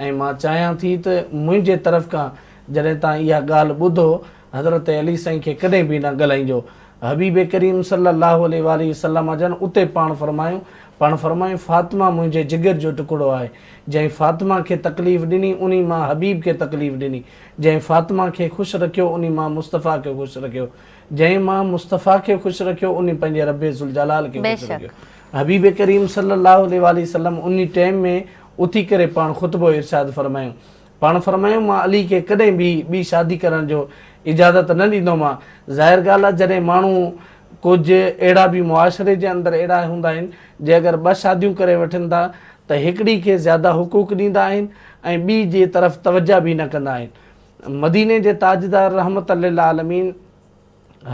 ۽ مان چاهيان ٿي ته منهنجي طرف کان جڏهن توهان اها ڳالهه ٻڌو حضرت علي سائين کي ڪڏهن به نه ڳالهائينجو. حبيب ڪريم صلي الله عليه واٰله وسلم جن اتي پاڻ فرمايون پاڻ فرمايون فاطمه منهنجي جگر جو ٽڪڙو آهي جنهن فاطمه کي تڪليف ڏني انهي مان حبيب کي تڪليف ڏني جنهن فاطمه کي خوش رکيو انهي مان مصطفيٰ کي خوش رکيو جنهن مان مصطفيٰ کي خوش رکيو انهي پنهنجي رب ذوالجلال کي خوش رکيو. حبيب ڪريم صلي الله عليه واٰله وسلم انهي ٽيم ۾ اٿي ڪري پاڻ خطبو ارشاد فرمايو. پاڻ فرمايو مان علي کي ڪڏهن به ٻي شادي ڪرڻ جو اجازت نه ڏيندومان. ظاهر ڳالهه آهي جڏهن ماڻهو ڪجهه اهڙا به معاشري جي اندر اهڙا هوندا آهن جي اگر ٻه شاديون ڪري وٺن ٿا ته هڪڙي کي زياده حقوق ڏيندا آهن ۽ ٻي جي طرف توجه به نه ڪندا آهن. مديني جي تاجدار رحمت للعالمين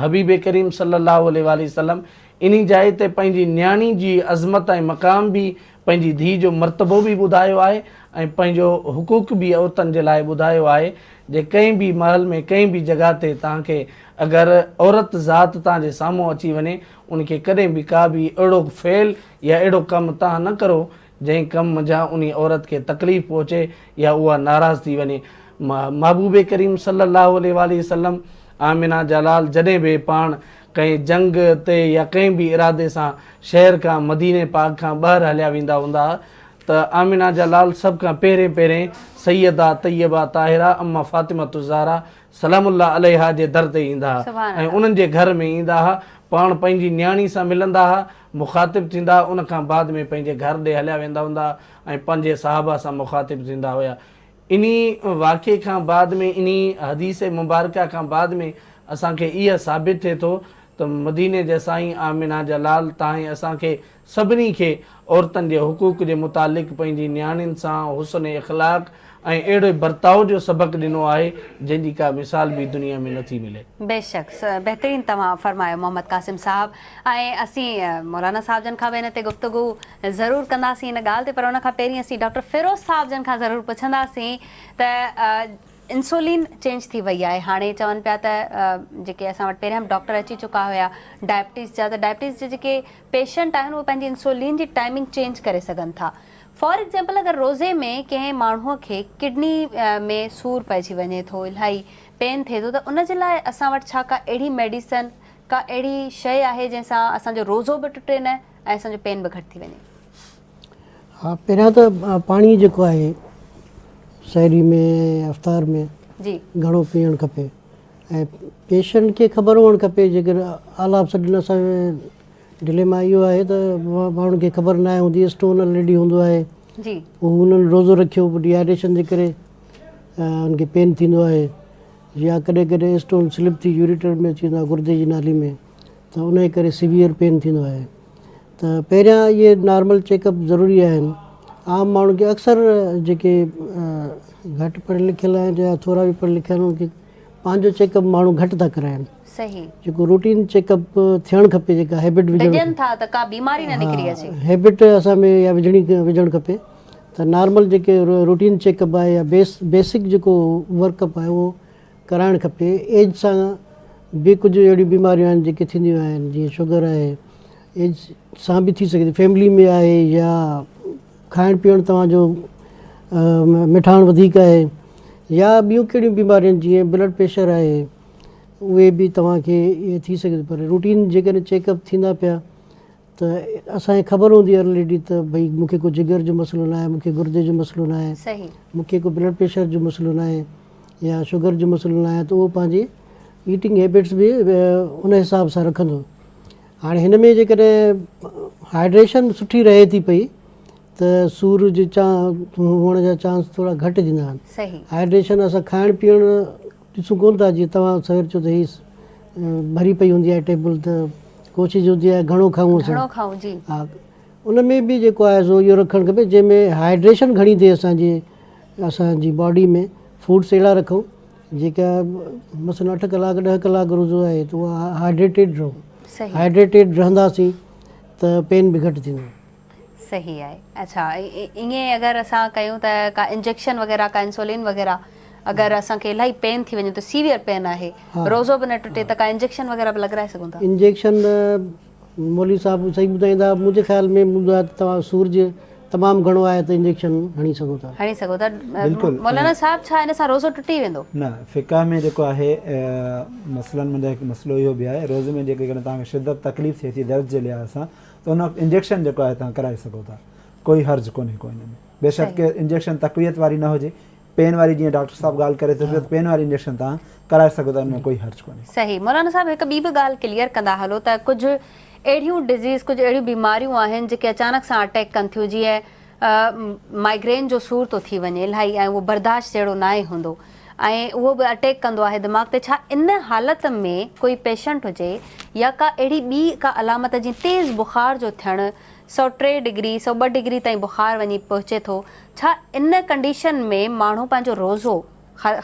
حبيب ڪريم صلي الله عليه واٰله وسلم انهي جاء تي پنهنجي نياڻي جي عظمت ۽ مقام به پنهنجي ڌيء جو مرتبو به ٻڌايو آهي ۽ پنهنجو حقوق به عورتن جي لاء ٻڌايو آهي جي ڪنهن به محل ۾ ڪنهن به جڳهه تي توهان کي اگر عورت ذات توهان جي سامهون اچي وڃي ان کي ڪڏهن به ڪا به اهڙو فعل يا اهڙو ڪم توهان نه ڪرو جنهن ڪم منجهان انهي عورت کي تڪليف پهچي يا اها ناراض ٿي وڃي. محبوب ڪريم صلي الله عليه واٰله وسلم آمنه جا لال جڏهن به پاڻ ڪنهن جنگ تي يا ڪنهن به ارادي سان شهر کان مديني پاڪ کان ٻاهر هليا ويندا هوندا ها ته آمنه جا لال سڀ کان پهرين پهرين سيده طيبه طاهره اما فاطمة الزهره سلام الله عليها جي در تي ايندا ها ۽ انهن جي گهر ۾ ايندا ها پاڻ پنهنجي نياڻي سان ملندا ها مخاطب ٿيندا ان کان بعد ۾ پنهنجي گهر ڏي هليا ويندا هوندا ۽ پنهنجي صحابه سان مخاطب ٿيندا هيا. انهي واقعي کان بعد ۾ انهي حديث مبارڪه کان بعد ۾ اسان کي اها ثابت ٿئي ٿو ته مديني جي سائين آمنه جا لال تائين اسان کي سڀني کي عورتن جي حقوق جي متعلق پنهنجي نياڻين سان حسن اخلاق ۽ اهڙي برتاء جو سبق ڏنو آهي جنهن جي ڪا مثال به دنيا ۾ نٿي ملي. بيشڪ بهترين توهان فرمايو محمد قاسم صاحب ۽ اسين مولانا صاحب جن کان به ان تي گفتگو ضرور ڪنداسين ان ڳالهه تي پر ان کان پهرين اسين ڊاڪٽر فيروز صاحب جن کان ضرور پڇنداسين ته انسولين چينج ٿي وئي آهي هاڻي چون پيا ته جيڪي اسان وٽ پهريان به ڊاڪٽر اچي چڪا هيا ڊائبٽيز جا ته ڊائبٽيز جا جيڪي پيشنٽ آهن اهي پنهنجي انسولين جي ٽائمنگ چينج ڪري سگهن ٿا فار ايگزامپل اگر روزي ۾ ڪنهن ماڻهو کي ڪڊني ۾ سور پئجي وڃي ٿو الاهي پين ٿئي ٿو ته ان جي لاء اسان وٽ ڇا ڪا اهڙي ميڊيسن ڪا اهڙي شيء آهي جنهن سان اسان جو روزو به ٽٽي نه ۽ اسان جو پين به گهٽ ٿي وڃي. ها پهريان ته پاڻي جيڪو آهي سحري ۾ افطار ۾ جي گهڻو پيئڻ کپي ۽ پيشنٽ کي خبر هئڻ کپي جيڪر آل آف سڊن اسان ڊليما اهو آهي ته ماڻهن کي خبر ناهي هوندي اسٽون الريڊي هوندو آهي جي پوء هنن روزو رکيو پوء ڊيهائيڊريشن جي ڪري ان کي پين ٿيندو آهي يا ڪڏهن ڪڏهن اسٽون سلپ ٿي يوريٽر ۾ اچي ويندو آهي گردي جي نالي ۾ ته ان جي ڪري سيويئر پين ٿيندو آهي ته پهريان اهي نارمل چيڪ اپ ضروري آهن عام ماڻهن کي اڪثر جيڪي گهٽ پڙهيل لکيل آهن يا ٿورا به پڙهيل لکيل آهن انهن کي پنهنجو چيڪ اپ ماڻهو گهٽ ٿا ڪرائن صحيح جيڪو روٽين چيڪ اپ ٿيڻ کپي جيڪا هيبٽ وجهڻ ڊڄن ٿا ته ڪا بيماري نه نڪري اچي. هيبٽ اسان ۾ اها وجهڻي وجهڻ کپي ته نارمل جيڪي روٽين چيڪ اپ آهي يا بيس بيسڪ جيڪو ورڪ اپ آهي اهو ڪرائڻ کپي ايج سان به ڪجهه اهڙيون بيماريون آهن جيڪي ٿينديون آهن جيئن شگر آهي ايج سان به ٿي سگهي ٿي فيملي ۾ آهي يا کائڻ پيئڻ توهان جو مٺاڻ وڌيڪ آهي يا ٻيون ڪهڙيون بيماريون جيئن بلڊ پريشر آهي اهي به توهان کي اهي ٿي سگهي ٿو پر روٽين جيڪڏهن چيڪ اپ ٿيندا پيا ته اسان کي خبر هوندي ارلي ته ڀئي مون کي ڪو جگر جو مسئلو ناهي مون کي گردي جو مسئلو ناهي صحيح مون کي ڪو بلڊ پريشر جو مسئلو ناهي يا شگر جو مسئلو ناهي ته اهو پنهنجي ايٽنگ هيبٽس به ان حساب سان رکندو هاڻي هن ۾ جيڪڏهن هائيڊريشن سٺي رهي ٿي پئي ته سور جي هئڻ جا چانس ٿورا گهٽ ٿيندا آهن. صحيح. هائيڊريشن اسان کائڻ پيئڻ ڏسون ڪونه ٿا جيئن توهان سوير چيو ته هي ڀري پئي هوندي آهي ٽيبل ته ڪوشش هوندي آهي گهڻو کائون اسان. گهڻو کائون جي. ها ان ۾ به جيڪو آهي سو اهو رکڻ کپي جنهن ۾ هائيڊريشن گهڻي ٿئي اسان جي اسان جي باڊي ۾ فوڊس اهڙا رکون جيڪا مثلاً اٺ ڪلاڪ ڏهه ڪلاڪ روزو آهي ته اها هائيڊريٽيڊ رهون. صحيح. هائيڊريٽيڊ رهنداسين ته پين به گهٽ ٿيندو. صحيح آهي اڇا ائين اگر اسان ڪيون ته ڪا انجيڪشن وغيره ڪا انسولين وغيره اگر اسان کي الاهي پين ٿي وڃي ته سيويئر پين آهي روزو به نه ٽٽي ته ڪا انجيڪشن وغيره به لڳرائي سگهون ٿا. انجيڪشن مولوي صاحب صحيح ٻڌائيندا منهنجي خيال ۾ ٻڌايو ته توهان سور جي تمام گهڻو آهي ته انجيڪشن هڻي سگهو ٿا. هڻي سگهو ٿا بلڪل مولانا صاحب ڇا ان سان روزو ٽٽي ويندو؟ نه فقه ۾ جيڪو آهي مسئلن منجهان هڪ مسئلو اهو به آهي روزي ۾ جيڪڏهن توهان کي شدت تڪليف ٿئي ٿي درد جي لحاظ سان ته ان وقت انجيڪشن جيڪو آهي توهان ڪرائي سگهو ٿا ڪوئي حرج ڪونهي ڪو ان ۾ بيشڪ انجيڪشن تقويت واري نه هجي پين واري جيئن ڊاڪٽر صاحب ڳالهه ڪري ٿو پيو ته پين واري انجيڪشن توهان ڪرائي سگهو ٿا ان ۾ ڪوئي حرج ڪونهي. صحيح مولانا صاحب هڪ ٻي به ڳالهه ڪليئر ڪندا هلو ته ڪجهه اهڙيون ڊزيز ڪجهه اهڙيون بيماريون آهن جيڪي اچانڪ سان اٽيڪ ڪن ٿيون جيئن مائگرين جو سور ٿو ٿي وڃي الاهي ۽ اهو برداشت جهڙو ناهي هوندو ۽ اهو به اٽيڪ ڪندو آهي دماغ تي ڇا ان حالت ۾ ڪوئي پيشنٽ هجي يا ڪا اهڙي ٻي ڪا علامت جيئن تيز بخار جو ٿيڻ 103 ڊگري 102 ڊگري تائين بخار وڃي پهچي ٿو ڇا ان ڪنڊيشن ۾ ماڻهو پنهنجو روزو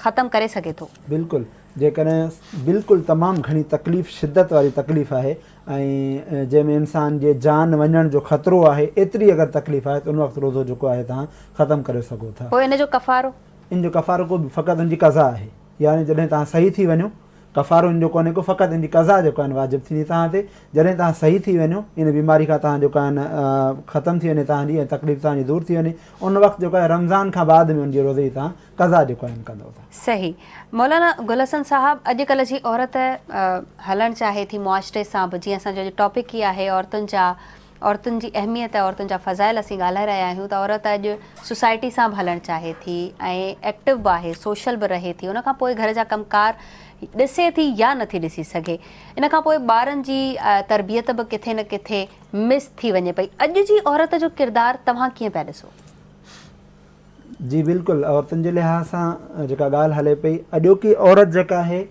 ختم ڪري سگهي ٿو؟ بلڪل جيڪڏهن بلڪل تمام گهڻي تڪليف شدت واري تڪليف آهي ۽ جنهن ۾ انسان جي جان وڃڻ جو خطرو آهي ايتري اگر تڪليف آهي ته ان وقت روزو جيڪو آهي توهان ختم ڪري سگهو ٿا. پوء ان جو ڪفارو؟ ان جو ڪفارو ڪو به فقط ان جي قضا آهي يعني جڏهن توهان صحيح ٿي وڃو ڪفارو ان جو ڪونهي ڪو فقط ان جي قضا جيڪو آهن واجب ٿيندي توهان تي جڏهن توهان صحيح ٿي وڃو ان بيماري کان توهان جيڪو آهن ختم ٿي وڃي توهان جي ۽ تڪليف توهان جي دور ٿي وڃي ان وقت جيڪو آهي رمضان کان بعد ۾ ان جي روزي جي توهان قضا جيڪو آهن ڪندو ته. صحيح مولانا گل حسن صاحب اڄ ڪلهه جي عورت هلڻ چاهي ٿي معاشري سان به جيئن اسان جو اڄ ٽاپڪ ئي آهي عورتن جا عورتن جي اهميت عورتن جا فضائل اسين ڳالهائي رهيا آهيون ته عورت اڄ سوسائٽي سان به هلڻ چاهي ٿي ۽ ايڪٽو به آهي سوشل به رهي ٿي ان کان پوء گهر جا ڪم ڪار ڏسي ٿي يا نٿي ڏسي سگهي ان کان پوء ٻارن جي تربيت به ڪٿي نه ڪٿي مس ٿي وڃي پئي اڄ جي عورت جو ڪردار توهان ڪيئن پيا ڏسو؟ جي بلڪل عورتن جي لحاظ سان جيڪا ڳالهه هلي پئي اڄوڪي عورت جيڪا آهي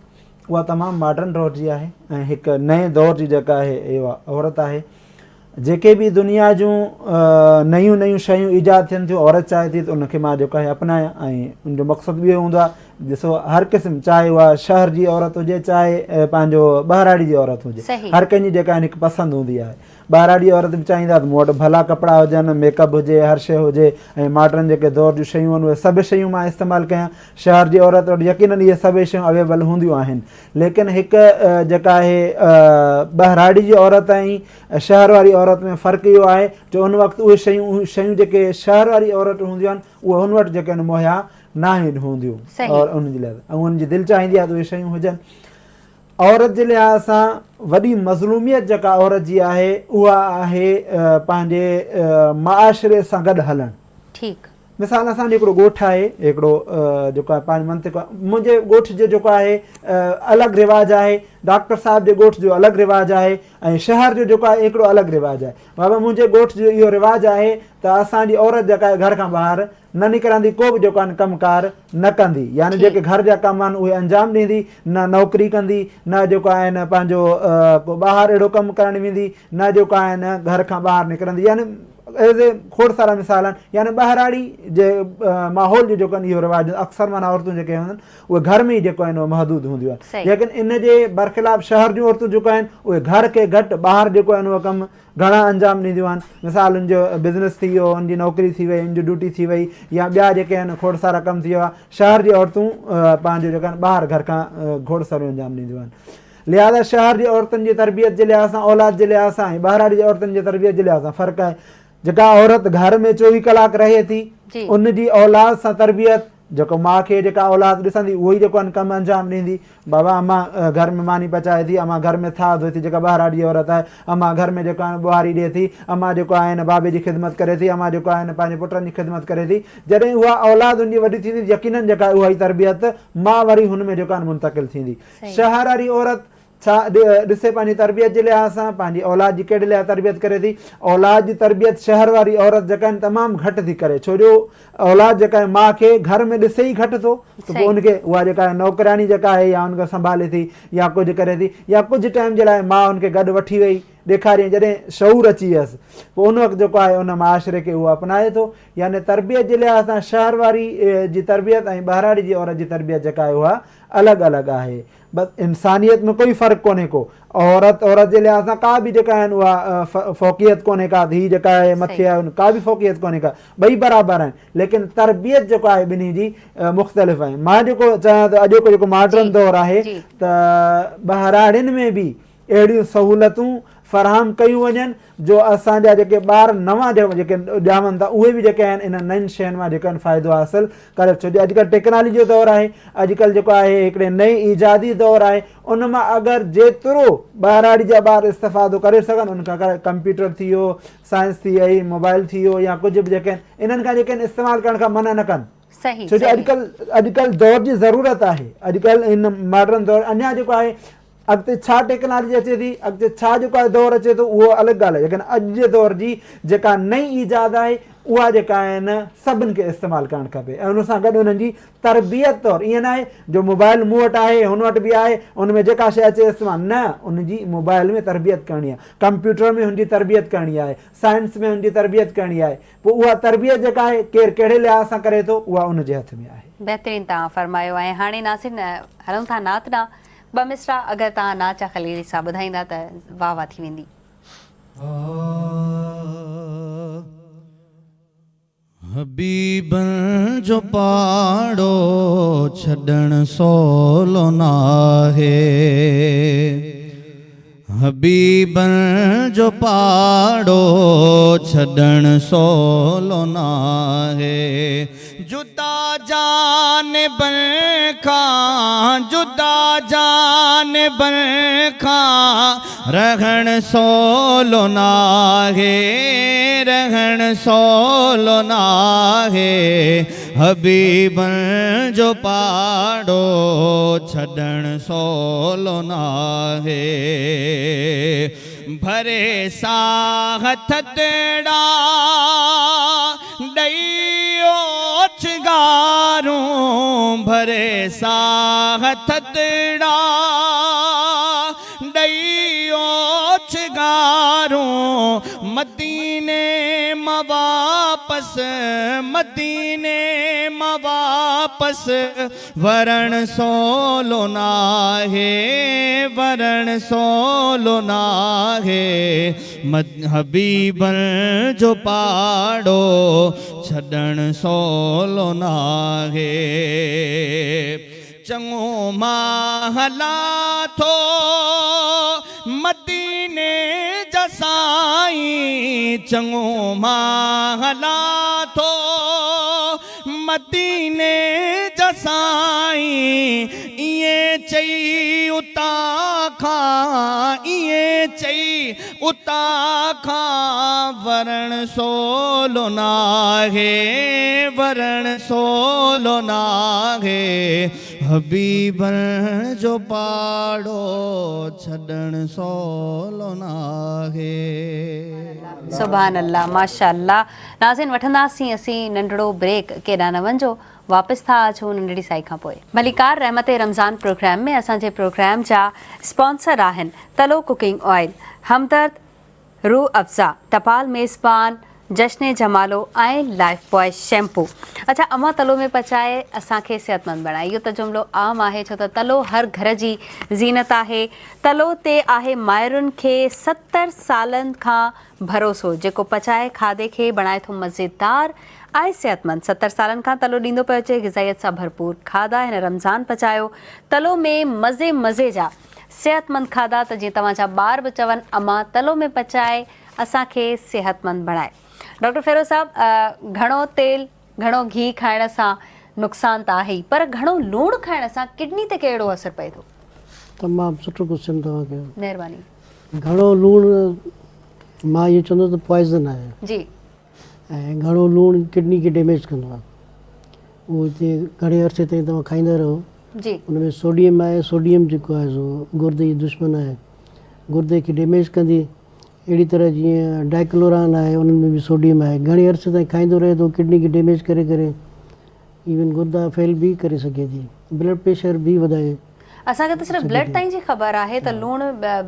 اها تمام ماڊرن دور جي آهي ۽ هڪ نئين دور جي جيڪا آهي اها عورت آهي جيڪي به دنيا جون نيون نيون شيون ايجاد ٿين ٿيون عورت چاهي ٿي ته ان کي مان جيڪو آهي اپنايان ۽ ان جو مقصد به اهو هوندو آهي ڏسو هر قسم چاهي اها شهر جي عورت هجي چاهي پنهنجو ٻهراڙي جي عورت هجي هر ڪنهن جي جيڪا آهي هڪ پسند هوندي آهي ٻهراڙي عورت به چاهيندا ته مون وٽ ڀلا ڪپڙا هجن، ميڪ اپ هجي، هر شيء هجي ۽ ماڊرن جيڪي دور جون شيون آهن اهي سڀ شيون مان استعمال ڪيان. شهر جي عورت وٽ يقينن اهي سڀئي شيون اويبل هونديون آهن. ليڪن هڪ جيڪا آهي ٻهراڙي جي عورت ۽ شهر واري عورت ۾ فرق اهو آهي جو ان وقت اهي شيون شيون جيڪي شهر واري عورت وٽ هونديون آهن اهي هن وٽ جيڪي آهن مهيا ناهن هونديون اور ان جي لاء ۽ ان جي دل چاهيندي آهي ته اهي شيون هجن. عورت جي لحاظ سان وڏي مظلوميت جيڪا عورت جي آهي اها آهي پنهنجي معاشري سان گڏ هلڻ. ٺيڪ. مثال اسان جو هڪڙو ڳوٺ آهي هڪڙو جيڪو آهي پنهنجو منطقو منهنجي ڳوٺ جو جيڪو آهي الڳ رواج آهي ڊاڪٽر صاحب جي ڳوٺ جو الڳ رواج آهي ۽ شهر جو جيڪو آهي هڪڙو الڳ رواج آهي بابا منهنجي ڳوٺ جو اهو رواج آهي ته اسان جي عورت جيڪا آهي گهر کان ٻاهر نه نڪرندي ڪو به جيڪو آهن ڪم ڪار نه ڪندي يعني جيڪي گهر جا ڪم آهن اهي انجام ڏيندي نه نوڪري ڪندي نه جيڪو آهي نه پنهنجو ڪو ٻاهر اهڙو ڪم ڪرڻ ويندي نه جيڪو آهي نه گهر کان ٻاهر نڪرندي يعني ايز اي کوڙ سارا مثال آهن يعني ٻهراڙي جي ماحول جو جيڪو آهن اهو رواج اڪثر معنيٰ عورتون جيڪي هونديون آهن اهي گهر ۾ ئي جيڪو آهن اهي محدود هونديون آهن ليڪن ان جي برخلاف شهر جون عورتون جيڪو آهن اهي گهر کي گهٽ ٻاهر جيڪو آهن اهي ڪم گهڻا انجام ڏينديون آهن مثال ان جو بزنس ٿي ويو ان جي نوڪري ٿي وئي ان جي ڊيوٽي ٿي وئي يا ٻيا جيڪي آهن کوڙ سارا ڪم ٿي ويا شهر جي عورتون پنهنجو جيڪو آهن ٻاهر گهر کان کوڙ ساريون انجام ڏينديون آهن لهٰذا شهر جي عورتن جي تربيت جي لحاظ سان اولاد جي لحاظ سان ۽ ٻهراڙي جي عورتن جي تربيت جي لحاظ سان فرق آهي. جيڪا عورت گهر ۾ 24 ڪلاڪ رهي ٿي ان جي اولاد سان تربيت جيڪو ماء کي جيڪا اولاد ڏسندي اهو ئي جيڪو آهن ڪم انجام ڏيندي. بابا امان گهر ۾ ماني پچائي ٿي، امان گهر ۾ ٿانء ڌوئي ٿي جيڪا ٻهراڙي جي عورت آهي، امان گهر ۾ جيڪو آهن ٻهاري ڏئي ٿي، امان جيڪو آهي نه بابي جي خدمت ڪري ٿي، امان جيڪو آهي نه پنهنجي پٽن جي خدمت ڪري ٿي. جڏهن اها اولاد ان جي وڏي ٿيندي ته يقينن جيڪا اها ئي تربيت ماء وري هن ۾ جيڪو آهن منتقل ٿيندي. شهر واري عورت ڇا ڏسي پنهنجي تربيت جي لحاظ سان پنهنجي اولاد جي ڪهڙي لحاظ تربيت ڪري ٿي اولاد جي تربيت شهر واري عورت جيڪا آهن تمام گهٽ ٿي ڪري ڇو جو اولاد جيڪا آهي ماء کي گهر ۾ ڏسي ئي گهٽ ٿو ته پوء ان کي اها جيڪا آهي نوڪرياڻي جيڪا آهي يا ان کي سنڀالي ٿي يا ڪجهه ڪري ٿي يا ڪجهه ٽائيم جي لاء ماء ان کي گڏ وٺي وئي ڏيکاريائين جڏهن شعور اچي ويس پوء ان وقت جيڪو آهي ان معاشري کي اهو اپنائي ٿو يعني تربيت جي لحاظ سان شهر واري جي تربيت ۽ ٻهراڙي جي عورت جي تربيت جيڪا آهي اها الڳ الڳ آهي بس انسانيت ۾ ڪوئي فرق ڪونهي ڪو عورت عورت جي لحاظ سان ڪا به جيڪا آهن اها فوقيت ڪونهي ڪا هي جيڪا آهي مٿي آهي ڪا به فوقيت ڪونهي ڪا ٻئي برابر آهن ليڪن تربيت جيڪو آهي ٻنهي جي مختلف آهي مان جيڪو چاهيان ٿو اڄوڪو جيڪو ماڊرن دور آهي ته ٻهراڙين ۾ به اهڙيون سهولتون فراهم ڪيون وڃن جو اسان جا جيڪي ٻار نوان جيڪي ڄاون ٿا اهي به جيڪي آهن انهن نين شين مان جيڪو آهن فائدو حاصل ڪري ڇو جو اڄڪلهه ٽيڪنالجي جو دور آهي اڄڪلهه جيڪو آهي هڪڙي نئين ايجادي دور آهي ان مان اگر جيترو ٻهراڙي جا ٻار استفادو ڪري سگهن ان کان ڪمپيوٽر ٿي ويو سائنس ٿي وئي موبائل ٿي ويو يا ڪجهه به جيڪي آهن انهن کان جيڪي آهن استعمال ڪرڻ کان منع نه ڪن ڇو جو اڄڪلهه اڄڪلهه دور جي ضرورت آهي اڄڪلهه هن ماڊرن دور اڃا جيڪو آهي اڳتي ڇا ٽيڪنالاجي اچي ٿي، اڳتي ڇا جيڪو آهي دور اچي ٿو اهو الڳ ڳالهه آهي ليڪن اڄ جي دور جي جيڪا نئين ايجاد آهي اها جيڪا آهي نه سڀن کي استعمال ڪرڻ کپي ۽ ان سان گڏ انهن جي تربيت طور ائين ناهي جو موبائل مون وٽ آهي هن وٽ به آهي ان ۾ جيڪا شيء اچي استعمال نه ان جي موبائل ۾ تربيت ڪرڻي آهي ڪمپيوٽر ۾ هن جي تربيت ڪرڻي آهي سائنس ۾ هن جي تربيت ڪرڻي آهي پوء اها تربيت جيڪا آهي ڪير ڪهڙي لحاظ سان ڪري ٿو اها ان جي هٿ ۾ آهي. بهترين توهان فرمايو ۽ هاڻي ناظرين هلون ٿا نعت ڏانهن. ٻه مصرع اگر توهان ناچ خليلي صاحب ٻڌائيندا ته واه واه ٿي ويندي. حبيبن جو پاڙو ڇڏڻ سولو ناهي حبيبن جو پاڙو ڇڏڻ سولو ناهي جدا جانبن کان جدا جانبن کان رهڻ سولو ناهي رهڻ سولو ناهي حبيبن جو پاڙو ڇڏڻ سولو ناهي ڀري ساهه ٿڌڙا ڏئي اوڇنگارون ڀري ساهه ٿڌڙا ڏئي اوڇنگارون مديني مان واپس مديني مان واپس ورڻ سولو ناهي ورڻ سولو ناهي حبيبن جو پاڙو ڇڏڻ سولو ناهي. چڱو مان هلان ٿو مديني جا سائين چڱو مان هلان ٿو مديني جا سائين ائين چئي اتان کان ائين چئي. اتان کان ورڻ سولو ناهي، ورڻ سولو ناهي، حبيبن جو پاڙو ڇڏڻ سولو ناهي. سبحان الله ماشاء الله ناظرين وٺنداسين اسين ننڍڙو بريڪ ڪيڏانهن نه وڃجو واپس ٿا اچون ننڍڙي سائي کان پوء. ڀليڪار رحمت رمضان پروگرام ۾ اسان جي پروگرام جا اسپانسر آهن تلو ڪوڪنگ آئل، همدرد، روح افزا، ٽپال ميزبان، جشن جمالو ۽ لائف بوائي شيمپو. اڇا امان تلو ۾ پچائي اسان کي صحتمند بڻائي اهو ته جملو عام آهي ڇو ته تلو هر گهر جي زينت آهي. تلو تي آهي مائرن کي 70 سالن کان ڀروسو جيڪو پچائي کاڌي کي بڻائي ٿو مزيدار ۽ صحتمند 70 سالن کان تلو ڏيندو پيو اچي غذائيت سان ڀرپور کاڌا هن رمضان پچايو تلو ۾ مزي مزي جا صحتمند کاڌا ته جيئن توهان جا ٻار به چون امان تلو ۾ پچائي اسان کي صحتمند بڻائي ڊاڪٽر فيروز صاحب گهڻو تيل گهڻو گهي کائڻ سان نقصان ته آهي ئي پر گهڻو لوڻ کائڻ سان ڪڊني تي ڪهڙو اثر پئي ٿو؟ تمام سٺو ڪوسچن توهان ڪيو. مهرباني. گهڻو لوڻ مان اهو چوندس ته پوائزن آهي. جي. ۽ گهڻو لوڻ ڪڊني کي ڊيميج ڪندو آهي. اهو هتي گهڻي عرصي تائين توهان کائيندا رهو. جي. ان ۾ سوڊيم آهي سوڊيم جيڪو آهي سو گردي جي دشمن آهي. گردي کي ڊيميج ڪندي. اهڙي طرح جيئن ڊائڪلوران آهي انهن ۾ به سوڊيم آهي گهڻي عرصي تائين کائيندو رهي ٿو ڪڊني کي ڊيميج ڪري ڪري ايون گردا فيل به ڪري سگهي ٿي بلڊ پريشر به وڌائي. اسان کي ته صرف بلڊ تائين جي خبر آهي ته لوڻ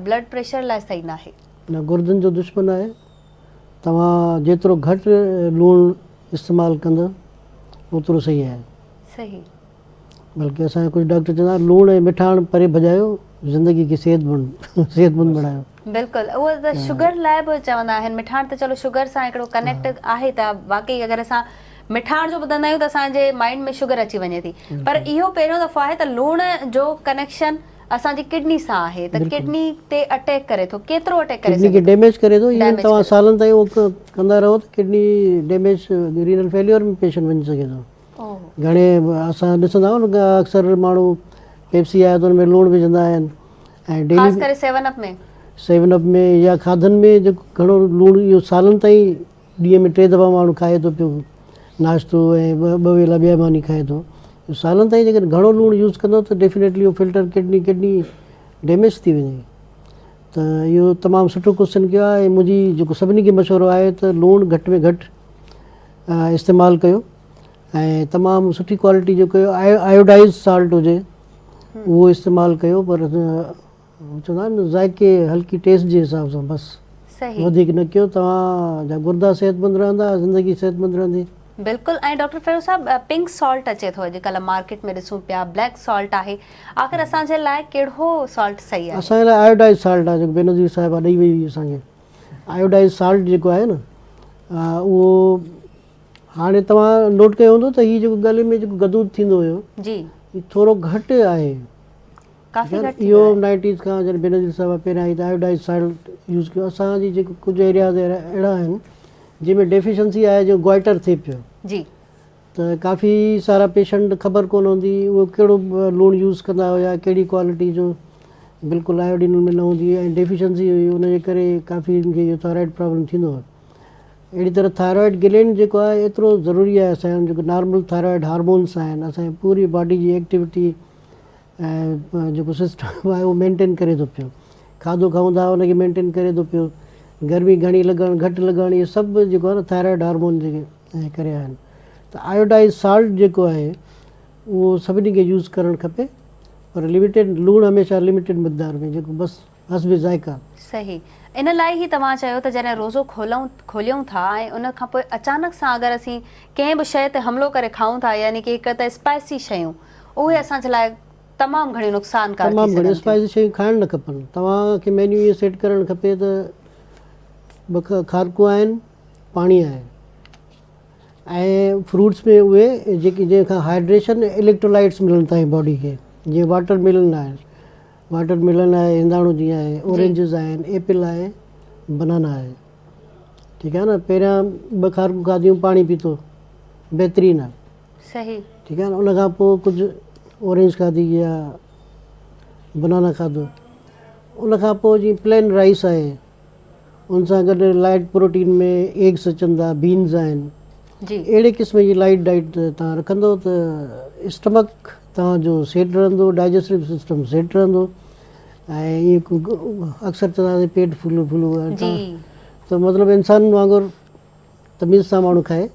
بلڊ پريشر لاء صحيح ناهي. نه گردن جو دشمن آهي توهان جيترو گهٽ لوڻ استعمال ڪندو اوترو صحيح آهي. صحيح. بلڪه اسان جا ڪجهه ڊاڪٽر چوندا آهن لوڻ ۽ مٺاڻ پري ڀڄايو زندگي کي صحت مند صحت مند بڻايو. بلڪل اهو ته شگر لاء به چوندا آهن مٺاڻ ته چلو شگر سان هڪڙو ڪنيڪٽ آهي ته واقعي اگر اسان مٺاڻ جو ٻڌندا آهيون ته اسان جي مائنڊ ۾ شگر اچي وڃي ٿي پر اهو پهريون دفعو آهي ته لوڻ جو ڪنيڪشن اسان جي ڪڊني سان آهي ته ڪڊني تي اٽيڪ ڪري ٿو ڪيترو اٽيڪ ڪري ڪڊني کي سگهي ٿو ڊيميج ڪري ٿو ايون ڊيميج توهان ڪري ٿو. سالن تائين اهو ڪندا رهو ته kidney damage renal failure ۾ patient وڃي سگهي ٿو. گهڻي اسان ڏسندا آهيون نه اڪثر ماڻهو پيپسي آهي ته ان ۾ لوڻ وجهندا آهن ۽ ڊيلي خاص ڪري سيون اپ ۾ سيون اپ ۾ يا کاڌن ۾ جيڪو گهڻو لوڻ اهو سالن تائين ڏينهن ۾ ٽي دفعا ماڻهو کائي ٿو پيو ناشتو ۽ ٻه ويلا ٻيا ماني کائي ٿو سالن تائين جيڪڏهن گهڻو لوڻ يوز ڪندو ته ڊيفينيٽلي اهو فلٽر ڪڊني ڪڊني ڊيميج ٿي وڃي ته اهو تمام سٺو ڪوشچن ڪيو آهي ۽ منهنجي جيڪو سڀني کي مشورو آهي ته لوڻ گهٽ ۾ گهٽ استعمال ڪيو ۽ تمام سٺي ڪوالٽي جو ڪيو آيوڊائز سالٽ هجي اهو استعمال ڪيو پر چوندا آهن ذائقي هلڪي ٽيسٽ جي حساب سان بس وڌيڪ نه ڪيو توهان جا گردا صحت مند رهندا زندگي صحت مند رهندي. بلڪل ۽ ڊاڪٽر فيروز صاحب پنڪ سالٽ اچي ٿو اڄڪلهه مارڪيٽ ۾ ڏسون پيا بليڪ سالٽ آهي آخر اسان جي لاء ڪهڙو سالٽ صحيح آهي؟ اسان جي لاء آيوڊائز سالٽ آهي جيڪو بينظير صاحبه ڏئي وئي هئي اسان کي آيوڊائز سالٽ جيڪو آهي نه اهو هاڻي توهان نوٽ ڪيو هوندو ته هي جيڪو ڳلي ۾ جيڪو غدود ٿيندو هيو جي هي ٿورو گهٽ آهي ڪافي گهٽ ٿي ويو اهو آهي نائنٽيز کان جڏهن بينظير صاحب پهريان آئي ته آيوڊائز سالٽ يوز ڪيو اسان جي جيڪو ڪجهه ايرياز اهڙا آهن جنهن ۾ ڊيفيشنسي آهي جو گوائٽر ٿئي پيو جي ته ڪافي سارا پيشنٽ خبر ڪونه هوندي اهو ڪهڙو لوڻ يوز ڪندا هيا ڪهڙي ڪوالٽي جو بلڪل آيوڊين ان ۾ نه هوندي هئي ۽ ڊيفيشنسي هئي ان جي ڪري ڪافي ان کي اهو ٿائرائڊ پرابلم ٿيندو هو اهڙي طرح ٿائرائڊ گلينڊ جيڪو آهي ايترو ضروري آهي اسان جو جيڪو نارمل ٿائرائڊ هارمونس آهن اسان جي پوري باڊي جي ايڪٽيوٽي ۽ جيڪو سسٽم آهي اهو مينٽين ڪري ٿو پيو کاڌو کائون ٿا ان کي مينٽين ڪري ٿو پيو گرمي گهڻي لڳڻ گهٽ لڳڻ اهي سڀ جيڪو آهي نه ٿائرائڊ هارمون جي ڪري آهن ته آيوڊائز سالٽ جيڪو آهي اهو سڀني کي يوز ڪرڻ کپي پر لميٽيڊ لوڻ هميشه لميٽيڊ مقدار ۾ جيڪو بس حسب ذائقه. صحيح ان لاء ئي توهان چيو ته جڏهن روزو کولون کوليون ٿا ۽ ان کان پوء اچانڪ سان اگر اسين ڪنهن به شيء تي حملو ڪري کائون ٿا يعني ڪي هڪ ته اسپائسي شيون اهي اسان جي لاء تمام گهڻيون نقصانڪار ٿي تمام گهڻيون سگهن ٿيون. اسپائسي شيون کائڻ نه کپن. توهان کي مينيو ائين سيٽ ڪرڻ کپي ته ٻه کارڪون آهن، پاڻي آهي ۽ فروٽس ۾ اهي جيڪي جنهن کان هائيڊريشن ۽ اليڪٽرولائٽس ملن ٿا باڊي کي جيئن واٽر ميلن آهي واٽر ميلن آهي هنداڻو جيئن آهي اورينجز آهن ايپل آهي بنانا آهي ٺيڪ آهي نه پهريان ٻه کارڪون کاڌيون پاڻي پيتو بهترين آهي. صحيح. ٺيڪ آهي نه ان کان پوء ڪجهه اورينج کاڌي يا بنانا کاڌو ان کان پوء جيئن پلين رائس آهي ان سان گڏ لائيٽ پروٽين ۾ ايگس اچن ٿا، بينز آهن. اهڙي قسم جي لائيٽ ڊائيٽ توهان رکندو ته اسٽمڪ توهان جو سيٽ رهندو، ڊائجسٽو سسٽم سيٽ رهندو ۽ ائين اڪثر چوندا آهن پيٽ ڦولو ڦولو ته مطلب انسانن وانگر تميز سان ماڻهو کائي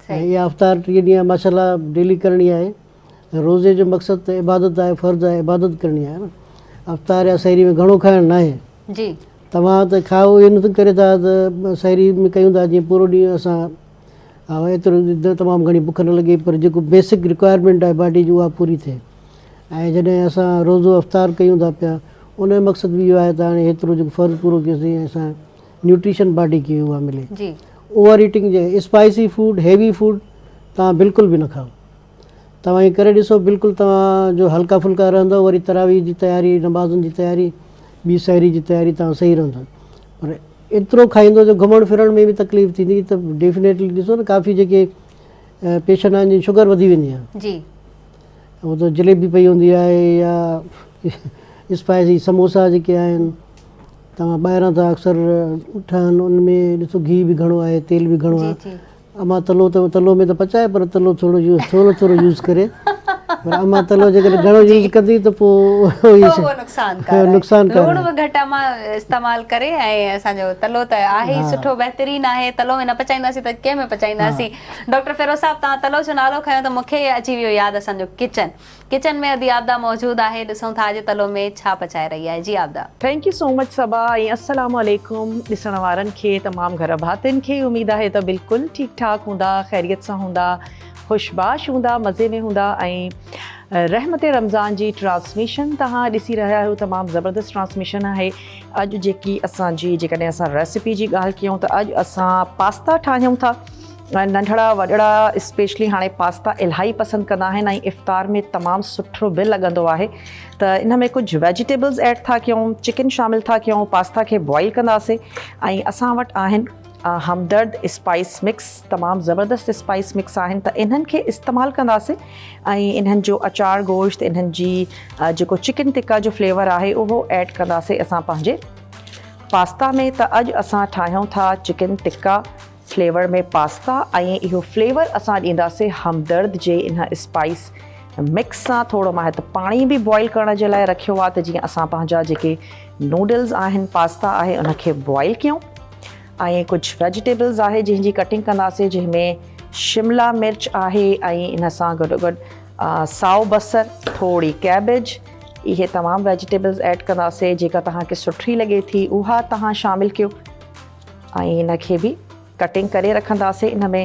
۽ اها افطار 30 ڏينهن ماشاء الله ڊيلي ڪرڻي آهي. روزي جو مقصد ته عبادت آهي، فرض آهي، عبادت ڪرڻي آهي نه. افطار يا سحري ۾ گهڻو کائڻ ناهي. توهان ته کائو ان ڪري ٿا ته سحري ۾ ڪيون ٿا جيئن پورو ڏينهن اسان ايترو تمام گهڻي بک نه لڳي پر جيڪو بيسڪ رڪوائرمينٽ آهي باڊي جي اها پوري ٿئي ۽ جڏهن اسان روزو افطار ڪيون ٿا پيا ان جو مقصد به اهو آهي ته هاڻي هيترو جيڪو فرض پورو ڪيوسين ۽ اسان نيوٽريشن باڊي کي اها ملي. اوور ايٽنگ جي اسپائسي فوڊ هيوي فوڊ توهان بلڪل به نه کائو. توهان ائين ڪري ڏسو بلڪل توهان جو هلڪا ڦلڪا رهندو وري تراويح جي تياري نمازن جي تياري ٻي سحري جي تياري توهان صحيح رهندو پر ايترو کائيندو جو گهمڻ ڦرڻ ۾ به تڪليف ٿيندي ته ڊيفنيٽلي ڏسو نه ڪافي جيڪي پيشنٽ آهن جن شگر وڌي ويندي آهي جي هو ته جليبي پئي هوندي آهي يا اسپائسي سموسا جيڪي آهن توهان ٻاهران ٿا اڪثر ٺهن ان ۾ ڏسو گيهه به گهڻو آهي تيل به گهڻو آهي امان تلو ته تلو ۾ ته پچائي پر تلو ٿورو يوز ٿورو ٿورو يوز ڪري پر امان تلو جيڪڏهن گهڻو يوز ڪندي ته پوء اهو نقصانڪار آهي نقصانڪار لوڻ به گهٽ امان استعمال ڪري ۽ اسان جو تلو ته آهي ئي سٺو بهترين آهي تلو ۾ نه پچائينداسين ته ڪنهن ۾ پچائينداسين ڊاڪٽر فيروز صاحب توهان تلو جو نالو کنيو ته مون کي اچي ويو ياد اسان جو ڪچن ڪچن ۾ ادي عابده موجود آهي ڏسون ٿا اڄ تلو ۾ ڇا پچائي رهي آهي جي Abida. Thank you so much Saba ۽ السلام عليڪم ڏسڻ وارن کي تمام گهر ڀاتين کي اميد آهي ته بلڪل ٺيڪ ٺاڪ هوندا خيريت سان هوندا خوش باش هوندا مزي ۾ هوندا ۽ رحمت رمضان جي ٽرانسميشن توهان ڏسي رهيا آهيو تمام زبردست ٽرانسميشن آهي اڄ جيڪي اسان جي جيڪڏهن اسان ريسپي جي ڳالهه ڪيون ته اڄ اسان پاستا ٺاهيون ٿا ننڍڙا وڏڙا اسپيشلي هاڻي پاستا الاهي پسند ڪندا آهن ۽ افطار ۾ تمام سٺو به لڳندو آهي ته ان ۾ ڪجهه ويجيٽيبلز ايڊ ٿا ڪيون چڪن شامل ٿا ڪيون پاستا کي بوائل ڪنداسي ۽ اسان وٽ آهن همدرد اسپائس مڪس تمام زبردست اسپائس مڪس آهن ته انهن کي استعمال ڪنداسي ۽ انهن جو اچار گوشت انهن جي جيڪو چڪن ٽڪا جو فليور آهي اهو ايڊ ڪنداسي اسان پنهنجي پاستا ۾ ته اڄ اسان ٺاهيون ٿا چڪن ٽڪا فليور ۾ پاستا ۽ اهو فليور اسان ڏينداسي همدرد جي ان اسپائس مڪس سان ٿورو مان هت پاڻي به بوائل ڪرڻ جي لاء رکيو آهي ته جيئن اسان پنهنجا جيڪي نوڊلز آهن پاستا آهي ان کي بوائل ڪيون ۽ ڪجهه ويجيٽيبلز آهي جنهن جي ڪٽنگ ڪنداسي جنهن ۾ شملا مرچ آهي ۽ ان سان گڏو گڏ سائو بصر ٿوري ڪيبيج اهي تمام ويجيٽيبلز ايڊ ڪنداسي جيڪا توهان کي سٺي لڳي ٿي اها توهان شامل ڪيو ۽ ان کي به ڪٽنگ ڪري رکنداسين ان ۾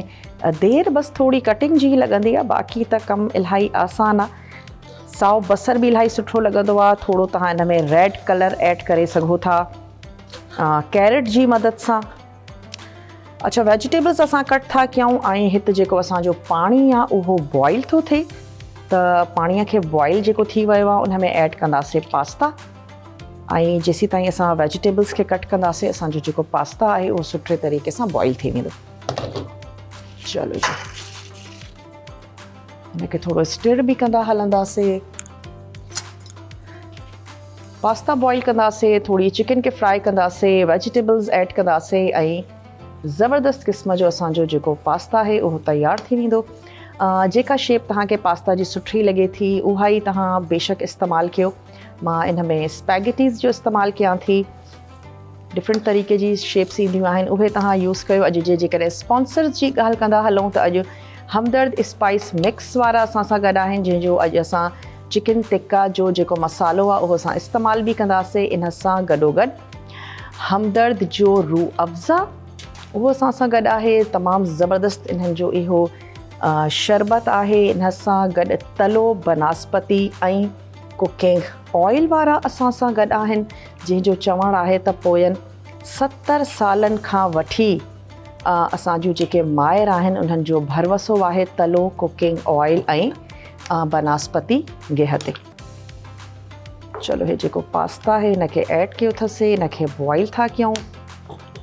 دير بس ٿوري ڪٽنگ جي لڳندي آهي باقي ته ڪم الاهي آسان آهي سائو بصر به الاهي سٺو لڳندو آهي ٿورو توهان ان ۾ ريڊ ڪلر ايڊ ڪري سگهو ٿا ڪيرٽ جي مدد سان اڇا ويجيٽيبلز اسان ڪٽ ٿا ڪيون ۽ هت جيڪو اسانجو پاڻي آهي اهو بوائل ٿو ٿئي ته پاڻي کي بوائل جيڪو ٿي ويو آهي ان ۾ ايڊ ڪنداسين پاستا ۽ جيسين تائين اسان ويجيٽيبلز کي ڪٽ ڪنداسين اسان جو جيڪو پاستا آهي اهو سٺي طريقي سان بوائل ٿي ويندو. چلو جي هن کي ٿورو اسٽر به ڪندا هلنداسين. پاستا بوائل ڪنداسين، ٿوري چڪن کي فرائي ڪنداسين، ويجيٽيبلز ايڊ ڪنداسين ۽ زبردست قسم جو اسان جو جيڪو پاستا آهي اهو تيار ٿي ويندو. جيڪا شيپ توهان کي پاستا جي سٺي لڳي ٿي اها ئي توهان بيشڪ استعمال ڪيو. مان ان ۾ اسپيگيٽيز جو استعمال ڪيان ٿي ڊفرنٽ طريقي جي شيپس اينديون آهن اهي توهان يوز ڪيو اڄ جي جيڪڏهن اسپانسرز جي ڳالهه ڪندا هلون ته اڄ همدرد اسپائس مڪس وارا اسان سان گڏ آهن جنهن جو اڄ اسان چڪن ٽڪا جو جيڪو مسالو آهي اهو اسان استعمال به ڪنداسين ان سان گڏو گڏ همدرد جو روح افزا اهو اسان سان گڏ آهي تمام زبردست انهن جو اهو شربت آهي ان سان گڏ تلو بناسپتي ۽ ڪوڪنگ آئل وارا اسان سان گڏ آهن جنهن جو چوڻ آهي ته پوين 70 سالن کان وٺي اسان جون جيڪي مائر آهن انهن جو ڀروسو آهي تلو ڪوڪنگ آئل ۽ بناسپتي گيهه تي. چلو هي جيڪو پاستا آهي ان کي ايڊ ڪيو اٿسي ان کي بوائل ٿا ڪيون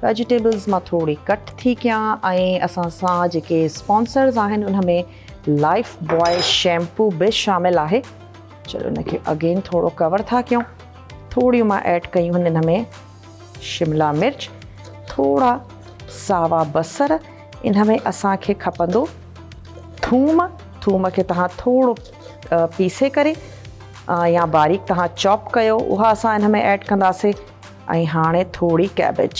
ويجيٽيبلز مان ٿوري ڪٽ ٿي ڪيان ۽ اسان سان جيڪي اسپانسرز آهن ان ۾ لائف بوائي شيمپو به شامل آهي چلو ان کي اگين ٿورو ڪور ٿا ڪيون ٿوريون مان ايڊ ڪيون هن ۾ شملا مرچ ٿورا ساوا بصر، ان ۾ اسان کي کپندو ٿوم، ٿوم کي توهان ٿورو پيسي ڪري يا باريڪ توهان چاپ ڪيو اها اسان ان ۾ ايڊ ڪنداسي ۽ هاڻي ٿوري ڪيبيج.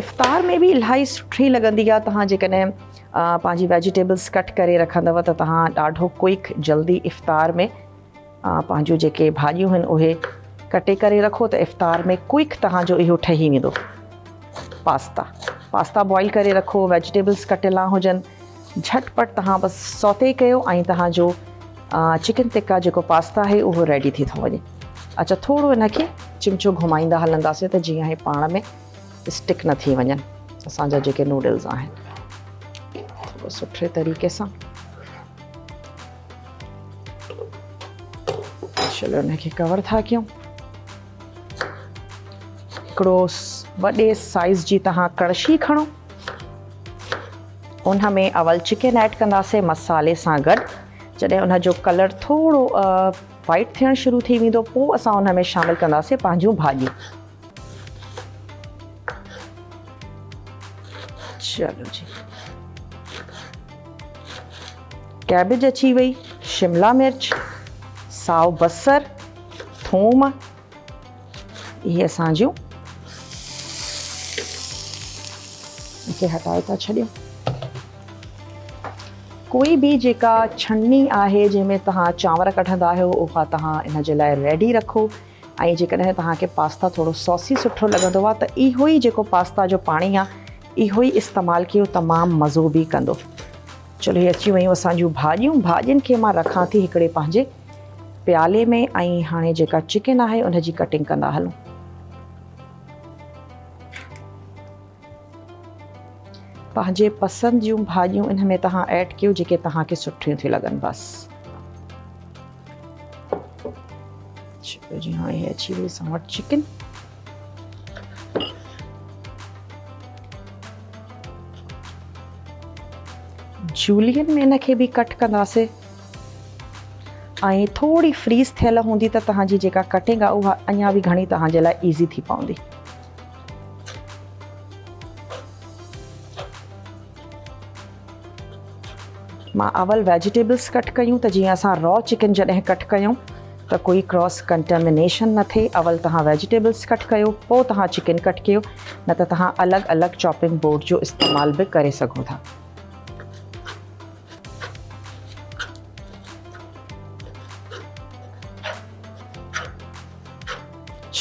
افطار ۾ به الاهي سٺي لڳندي آهي توهان جيڪڏهن پنهنجي ويجيٽيبلس ڪٽ ڪري رکندو ته توهان ڏاڍو ڪوئڪ جلدي افطار ۾ پنهنجون جيڪي ڀاڄيون آهن اهي ڪٽي ڪري رکو ته افطار ۾ ڪوئڪ توهان جو اهو ٺهي ويندو پاستا پاستا بوائل ڪري رکو ويجيٽيبلس ڪٽيل هجن جهٽ پٽ توهان بس سوتي ڪيو ۽ توهان جو چڪن ٽڪا جيڪو پاستا آهي اهو ريڊي ٿي ٿو وڃي اچھا ٿورو ان کي چمچو گهمائيندا هلنداسين ته جيئن هي پاڻ ۾ اسٽڪ نه ٿي وڃن اسان جا جيڪي نوڊلز آهن ٿورو سٺي طريقي سان چلو ان کي ڪور ٿا ڪيون هڪڙو وڏي سائيز جي تهان ڪڙشي کڻو ان ۾ اول چڪن ايڊ ڪنداسين مصالحي سان گڏ جڏهن ان جو ڪلر ٿورو وائٽ ٿيڻ شروع ٿي ويندو پوء اسان ان ۾ شامل ڪنداسين پنهنجون ڀاڄيون چلو جي ڪيبج اچي وئي، شملا مرچ، سائو بصر، ٿوم، اهي اسان جون کي هٽائي ٿا ڇڏيون. ڪوئي به جيڪا ڇني آهي جنهن ۾ توهان چانور ڪڍندا آهيو اها توهان ان جي لاء ريڊي رکو ۽ جيڪڏهن توهان کي پاستا ٿورو سوسي سٺو لڳندو آهي ته اهو ئي جيڪو پاستا جو پاڻي آهي اهو ئي استعمال ڪيو تمام مزو به ڪندو. چلو هي اچي ويون اسان جون ڀاڄيون ڀاڄين کي مان رکان ٿي هڪڙي پنهنجي پيالي ۾ ۽ هاڻي جيڪا چڪن آهي ان جي ڪٽنگ ڪندا هلون. پنهنجي پسند جون ڀاڄيون ان ۾ توهان ايڊ ڪيو جيڪي توهان کي سٺيون ٿيون لڳن بس. چلو جي هاڻي هي اچي وئي اسان وٽ چڪن. جولين ۾ ان کي به ڪٽ ڪنداسي ۽ ٿوري فريز ٿيل هوندي ته توهان جي جيڪا ڪٽنگ آهي اها اڃا به گهڻي توهان جي لاء ايزي ٿي پوندي. مان اول ويجيٽيبلس ڪٽ ڪيون ته جيئن اسان را چڪن جڏهن ڪٽ ڪيون ته ڪوئي ڪراس ڪنٽيمنيشن نه ٿئي اول توهان ويجيٽيبلس ڪٽ ڪيو پوء توهان چڪن ڪٽ ڪيو نه ته توهان الڳ الڳ چاپنگ بورڊ جو استعمال به ڪري سگهو ٿا.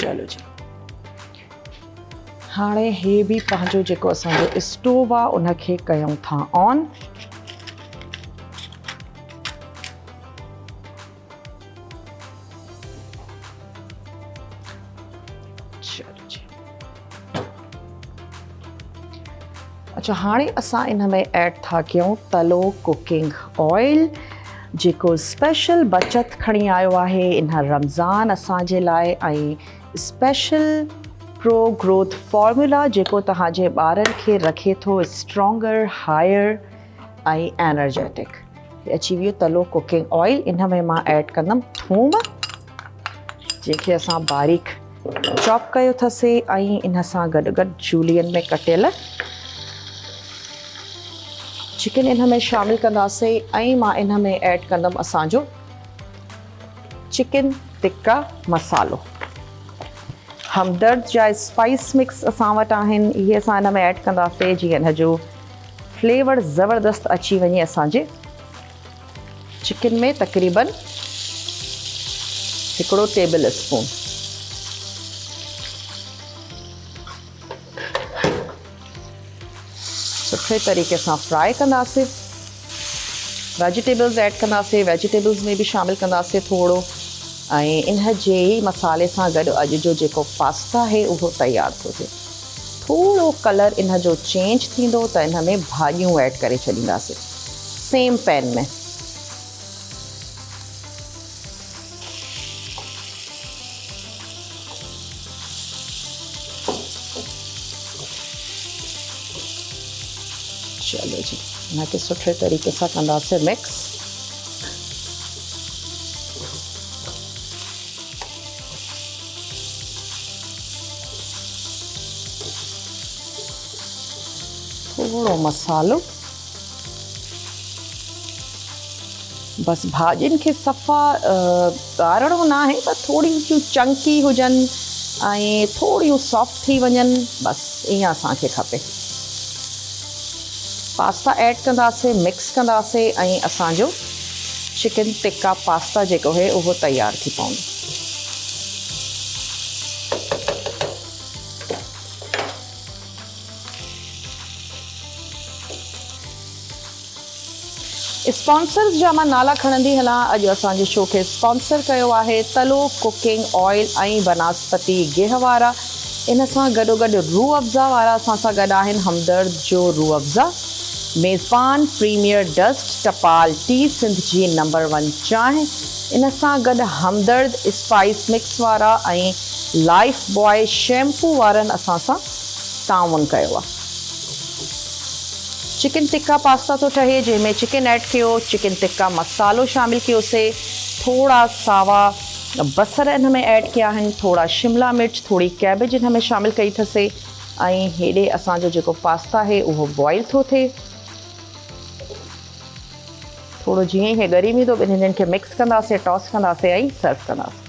چلو جي هاڻي هي به پنهنجو جيڪو اسان جو اسٽوو آ ان کي ڪيون ٿا آن. اچھا هاڻي اسان ان ۾ ايڊ ٿا ڪيون تلو ڪوڪنگ آئل جيڪو اسپيشل بچت کڻي آيو آهي ان رمضان اسان جي لاء ۽ اسپيشل پرو گروٿ فارمولا جيڪو توهان جي ٻارن کي رکي ٿو اسٽرانگر، هائر ۽ انرجيٽڪ. هي اچي ويو تلو ڪوڪنگ آئل ان ۾ مان ايڊ ڪندم ٿوم جنهن کي اسان باريڪ چاپ ڪيو اٿسي ۽ ان سان گڏ گڏ جولين ۾ ڪٽيل چڪن ان ۾ شامل ڪنداسي ۽ مان ان ۾ ايڊ ڪندم اسان جو چڪن ٽڪا مصالحو. همدرد جا اسپائس مڪس اسان وٽ آهن اهي اسان ان ۾ ايڊ ڪنداسي جيئن ان جو فليور زبردست اچي وڃي اسان جي چڪن ۾ تقريبن هڪڙو ٽيبل اسپون. سٺي طريقي سان فرائي ڪنداسي ويجيٽيبلز ايڊ ڪنداسي ويجيٽيبلز ۾ به شامل ڪنداسي ٿورو ۽ ان جي ئي مصالحي سان گڏ اڄ جو جيڪو پاستا آهي اهو تيار ٿو ٿئي ٿورو ڪلر ان جو چينج ٿيندو ته ان ۾ ڀاڄيون ايڊ ڪري ڇڏينداسي سيم پين ۾ چلو جي ان کي سٺي طريقي سان ڪنداسين مڪس. ٿورو مصالحو. بس ڀاڄين کي صفا ڳارڻو ناهي پر ٿوريون ٿيون چنڪي هجن ۽ ٿوريون سافٽ ٿي وڃن بس ائين اسان کي کپي. پاستا ايڊ ڪنداسي مڪس ڪنداسي ۽ اسان جو چڪن ٽڪا پاستا جيڪو آهي اهو تيار ٿي پوندو. اسپانسرز جا مان نالا کڻندي هلان اڄ اسان جي شو کي اسپانسر ڪيو آهي تلو ڪوڪنگ آئل ۽ بناسپتي گيهه وارا ان سان گڏوگڏ روح افزا وارا اسان سان گڏ آهن همدرد جو روح افزا ميزبان پريميئر ڊسٽ ٽپال ٽي سنڌ جي نمبر ون چانهه ان سان گڏ همدرد اسپائس مڪس وارا ۽ لائف بواء شيمپو وارن اسان سان تعاون ڪيو آهي. چڪن ٽڪا پاستا ٿو ٺهي جنهن ۾ چڪن ايڊ ڪيو، چڪن ٽڪا مصالحو شامل ڪيوسي، ٿورا ساوا بصر ان ۾ ايڊ ڪيا آهن، ٿورا شملا مرچ، ٿوري ڪيبيج ان ۾ شامل ڪئي اٿسي ۽ هيڏي اسان جو جيڪو پاستا آهي اهو بوائل ٿو ٿئي. ٿورو جيئن ئي هي ڳري ويندو ٻنهين کي مڪس ڪنداسي، ٽاس ڪنداسي ۽ سرو ڪنداسي.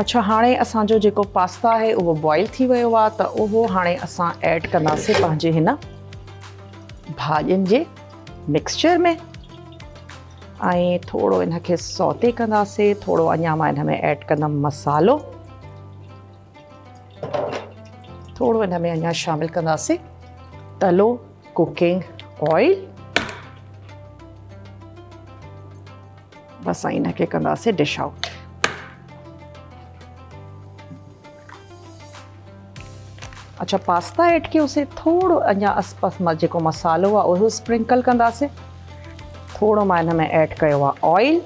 اڇا هاڻي اسان جو جيڪو پاستا آهي اهو بوائل ٿي ويو آهي ته اهو هاڻي اسان ايڊ ڪنداسين پنهنجي هن ڀاڄين جي مڪسچر ۾ ۽ ٿورو ان کي سوتي ڪنداسين ٿورو اڃا مان ان ۾ ايڊ ڪندم مصالحو ٿورو ان ۾ اڃا شامل ڪنداسين تلو ڪوڪنگ آئل بس ۽ ان کي ڪنداسين ڊش آئوٽ. اڇا پاستا ايڊ ڪيوسي ٿورو اڃا اس پس جيڪو مصالحو آهي اهو اسپرنڪل ڪنداسين ٿورو مان ان ۾ ايڊ ڪيو آهي آئل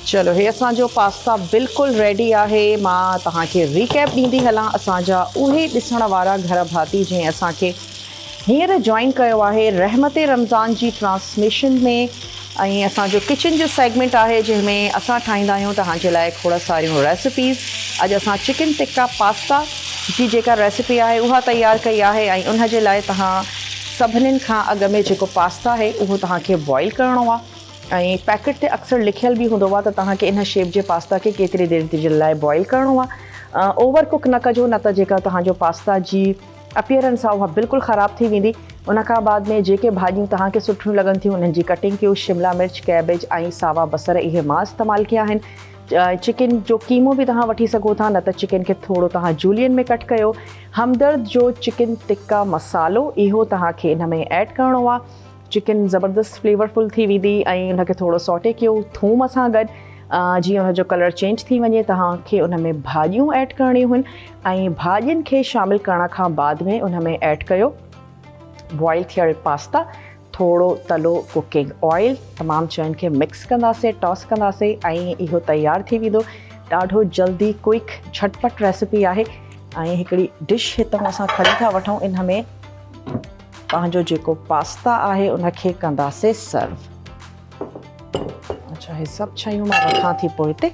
چلو هي اسان جو پاستا بلڪل ريڊي آهي مان توهان کي ريڪيپ ڏيندي هلان اسان جا اهي ڏسڻ وارا گهر ڀاتي جنهن اسان کي هينئر جوائن ڪيو آهي رحمت رمضان جي ٽرانسميشن ۾ ۽ اسان جو ڪچن جو سيگمينٽ آهي جنهن ۾ اسان ٺاهيندا آهيون توهان جي لاء کوڙ ساريون ريسپيز اڄ اسان چڪن ٽڪا پاستا جي جيڪا ريسپي آهي اها تيار ڪئي آهي ۽ ان جي لاء توهان سڀنين کان اڳ ۾ جيڪو پاستا آهي اهو توهان کي بوائل ڪرڻو آهي ۽ پيڪيٽ تي اڪثر لکيل به هوندو آهي ته توهان کي ان شيپ جي پاستا کي ڪيتري دير جي لاء بوائل ڪرڻو آهي اوور ڪوڪ نه ڪجو نه ته جيڪا توهان جو پاستا جي اپيئرنس آهي اها بلڪل خراب ٿي ويندي ان کان بعد ۾ جيڪي ڀاڄيون توهان کي سٺيون لڳن ٿيون انهن جي ڪٽنگ ڪيو شملا مرچ ڪيبيج ۽ ساوا بصر اهي مان استعمال ڪيا آهن چڪن جو قيمو به توهان وٺي سگهو ٿا نه ته چڪن کي ٿورو توهان جولين ۾ ڪٽ ڪيو. همدرد جو چڪن ٽڪا مصالحو اهو توهان کي ان ۾ ايڊ ڪرڻو آهي. چڪن زبردست فليور فل ٿي ويندي ۽ ان کي ٿورو سوٽي ڪيو ٿوم سان گڏ جيئن ان جو ڪلر چينج ٿي وڃي توهان کي ان ۾ ڀاڄيون ايڊ ڪرڻيون آهن ۽ ڀاڄين کي شامل ڪرڻ کان بعد ۾ ان ۾ ايڊ ڪيو بوائل ٿيل پاستا ٿورو تلو ڪوڪنگ آئل تمام شين کي مڪس ڪنداسين ٽاس ڪنداسين ۽ اهو تيار ٿي ويندو ڏاڍو جلدي ڪوئڪ جهٽپٽ ريسپي آهي ۽ هڪڙي ڊش هتان اسان کڻي ٿا وٺون ان ۾ پنهنجو جيڪو پاستا آهي ان کي ڪنداسين سرو اڇا هي سڀ شيون مان رکان ٿي پوئتي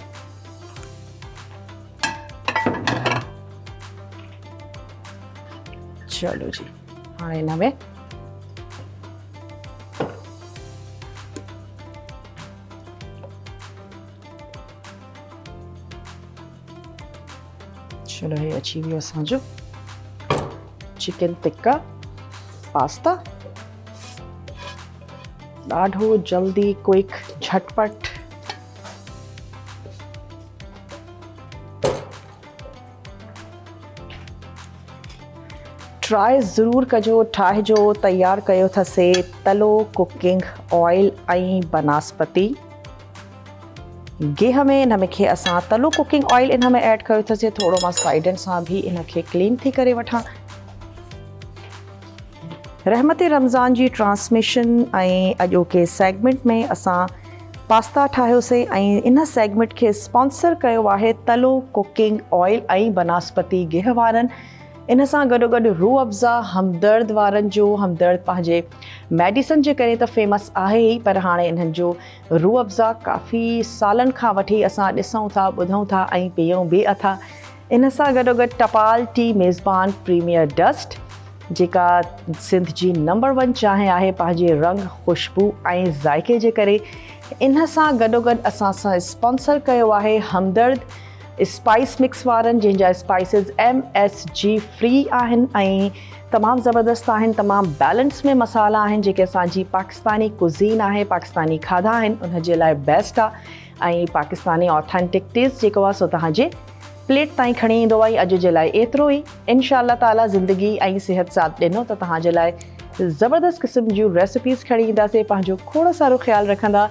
چلو جي هاڻي ان ۾ چلو هي اچي ويو اسان جو چڪن ٽڪا پاستا ڏاڍو جلدي ڪوئڪ جهٽپٽ ٽرائي ضرور ڪجو ٺاهجو تيار ڪيو اٿسي تلو ڪوڪنگ آئل ۽ بناسپتي گيهه ۾ ان کي اسان تلو ڪوڪنگ آئل ان ۾ ايڊ ڪيو اٿسي ٿورو مان سائيڊن سان به ان کي ڪلين ٿي ڪري وٺان رحمت رمضان جي ٽرانسميشن ۽ اڄوڪي سيگمينٽ ۾ اسان پاستا ٺاهيوسي ۽ ان سيگمينٽ کي اسپانسر ڪيو آهي تلو ڪوڪنگ آئل ۽ بناسپتي گيهه وارن ان سان گڏوگڏ روح افزا همدرد وارن جو همدرد پنهنجي ميڊيسن جي ڪري ته فيمس آهي ئي پر هاڻي انهن جو روح افزا ڪافي سالن کان وٺي اسان ڏسون ٿا ٻڌون ٿا ۽ پيئون به اٿا ان سان گڏوگڏ ٽپال ٽي ميزبان پريميئر ڊسٽ جيڪا سنڌ جي نمبر ون چانهه آهي پنهنجي رنگ خوشبو ۽ ذائقي جي ڪري ان سان گڏوگڏ اسان سان اسپانسر ڪيو آهي همدرد اسپائس مڪس وارن جنهن جا اسپائسز ايم ايس جي فري آهن ۽ تمام زبردست آهن تمام بيلنس ۾ مصالحا آهن جيڪي اسان جي پاڪستاني ڪوزين آهي پاڪستاني کاڌا آهن ان جي لاء بيسٽ آ ۽ پاڪستاني آٿينٽڪ ٽيسٽ جيڪو آ سو توهان جي پليٽ تائين کڻي ايندو آهي اڄ جي لاء ايترو ئي انشاء الله تعالي زندگي ۽ صحت ساٿ ڏنو ته توهان جي لاء زبردست قسم جون ريسپيز کڻي اينداسين پنهنجو کوڙ سارو خيال رکندا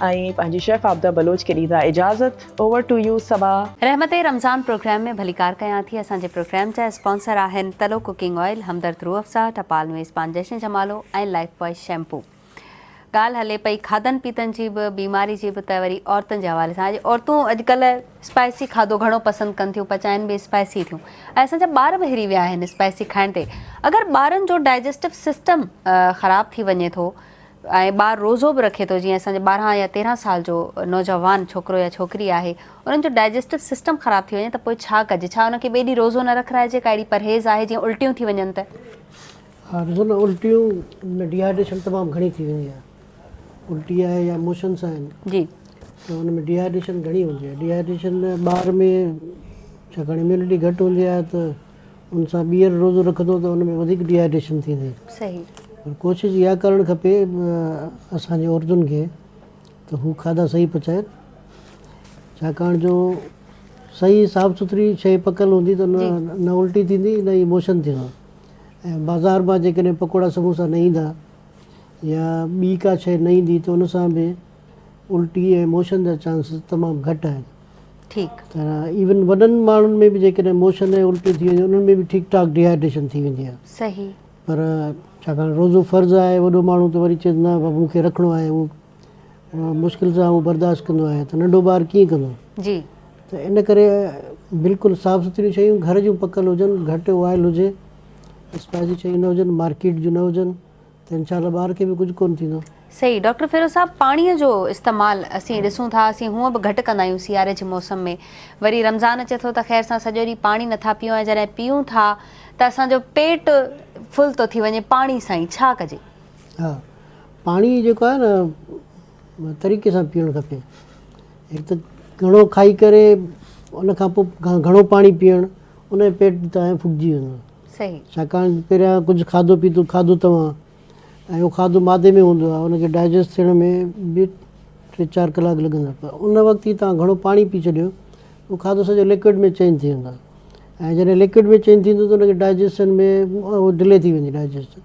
۽ پنهنجي شيف عابده بلوچ کي ڏيندا اجازت اوور ٽو you صبا. رحمت رمضان پروگرام ۾ ڀليڪار ڪيان ٿي اسان جي پروگرام جا اسپانسر آهن تلو ڪوڪنگ آئل، همدرد روح افزا، ٽپال ميزبان جشن جمالو ۽ لائف بوائي شيمپو. ڳالهه هلي پئي کاڌن پيتن جي به بيماري جي به ته وري عورتن جي حوالي سان اڄ عورتون اڄڪلهه اسپائسي کاڌو گهڻو پسند ڪن ٿيون پچائن به اسپائسي ٿيون ۽ اسان جا ٻار به هري ويا آهن اسپائسي کائڻ تي اگر ٻارن جو ڊائجسٽو سسٽم خراب ٿي وڃي ٿو ۽ ٻار روزو به رکي ٿو جيئن اسان جي 12 يا 13 سال جو نوجوان ڇوڪرو يا ڇوڪري آهي انهن جو ڊائجسٽو سسٽم خراب ٿي وڃي ته پوء ڇا ڪجي ڇا ان کي ٻئي ڏينهن روزو نه رکرائجي ڪا اهڙي پرهيز آهي جيئن الٽيون ٿي وڃن ته. ها ڏسو نه الٽيون ۾ ڊيهائيڊريشن تمام گهڻي ٿي ويندي آهي الٽي آهي يا موشنس آهن جي ته ان ۾ ڊيهائيڊريشن گهڻي هوندي آهي ڊيهائيڊريشن ٻار ۾ ڇاڪاڻ اميونٽي گهٽ هوندي آهي ته ان سان ٻيهر روزو رکندو ته ان ۾ وڌيڪ ڊيهائيڊريشن ٿيندي. صحيح. پر ڪوشش اها ڪرڻ کپي اسان جي عورتن کي ته هو کاڌا صحيح پچائن ڇاڪاڻ جو صحيح صاف سٿري شيء پڪل هوندي ته نه الٽي ٿيندي نه ئي موشن ٿيندو ۽ بازار مان جيڪڏهن پڪوڙا سموسا نه ايندا يا ٻي ڪا شيء نه ايندي ته ان سان به الٽي ۽ موشن جا چانسز تمام گهٽ آهن. ٺيڪ. ته ايون وڏن ماڻهن ۾ به جيڪڏهن موشن ۽ الٽي ٿي وڃي انهن ۾ به ٺيڪ ٺاڪ ڊيهائيڊريشن ٿي ويندي آهي. صحيح. پر ڇاڪاڻ روزو فرض آهي وڏو ماڻهو ته وري چئي ٿو نه بابا مون کي رکڻو آهي اهو مشڪل سان اهو برداشت ڪندو آهي ته ننڍو ٻار ڪيئن ڪندو. جي. ته ان ڪري بلڪل صاف سٿريون شيون گهر جون پڪل هجن گهٽ آئل هجي اسپائسي شيون نه هجن مارڪيٽ جون نه هجن. ته انشاء الله ٻار کي به ڪجهه ڪونه ٿيندو. صحيح ڊاڪٽر فيروز صاحب پاڻي جو استعمال اسين ڏسون ٿا اسين هونء به گهٽ ڪندا آهيون سياري جي موسم ۾ وري رمضان اچي ٿو ته خير سان سڄو ڏينهن پاڻي نٿا پيئون ۽ جڏهن پيئون ٿا ته اسان جو پيٽ فل ٿو ٿي وڃي پاڻي سان ئي ڇا ڪجي. ها پاڻي جيڪو آهي نه طريقي سان پيئڻ کپي هڪ ته گهڻو کائي ڪري ان کان پوء گهڻو پاڻي پيئڻ ان جو پيٽ تان ڦوڪجي ويندو. صحيح. ڇاڪاڻ ته پهريان ڪجهه کاڌو پيتو کاڌو توهان ۽ اهو کاڌو معدي ۾ هوندو آهي ان کي ڊائجسٽ ٿيڻ ۾ به ٽي چار ڪلاڪ لڳندا پر ان وقت ئي توهان گهڻو پاڻي پي ڇڏيو اهو کاڌو سڄو لڪوئڊ ۾ چينج ٿي ويندو آهي ۽ جڏهن لڪوئڊ ۾ چينج ٿيندو ته ان کي ڊائجسشن ۾ اهو ڊلي ٿي ويندي ڊائجسشن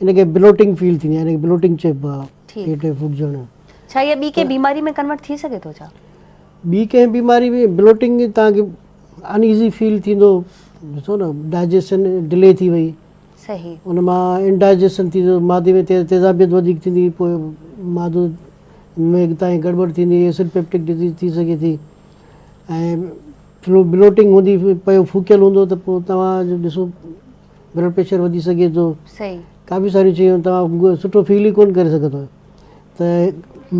ان کي بلوٽنگ فيل ٿيندي آهي ان کي بلوٽنگ چئبو آهي پيٽ جو ڦوڪجڻ. ڇا اها ٻي ڪنهن بيماري ۾ ڪنورٽ ٿي سگهي ٿو ڇا؟ ٻي ڪنهن بيماري ۾ بلوٽنگ توهان کي ان ايزي فيل ٿيندو ڏسو نه ڊائجيشن ڊلي ٿي وئي صحيح ان مان انڊائجيشن ٿيندو معدي ۾ تيزابيت وڌيڪ ٿيندي پوء معدو ۾ تائين گڙٻڙ ٿيندي ايسڊ پيپٽڪ ڊزيز ٿي سگهي ٿي ۽ بلوٽنگ هوندي پيو ڦوڪيل هوندو ته پوء توهان جو ڏسو بلڊ پريشر وڌي سگهي ٿو صحيح ڪافي ساريون شيون توهان سٺو فيل ئي ڪون ڪري سگهندو ته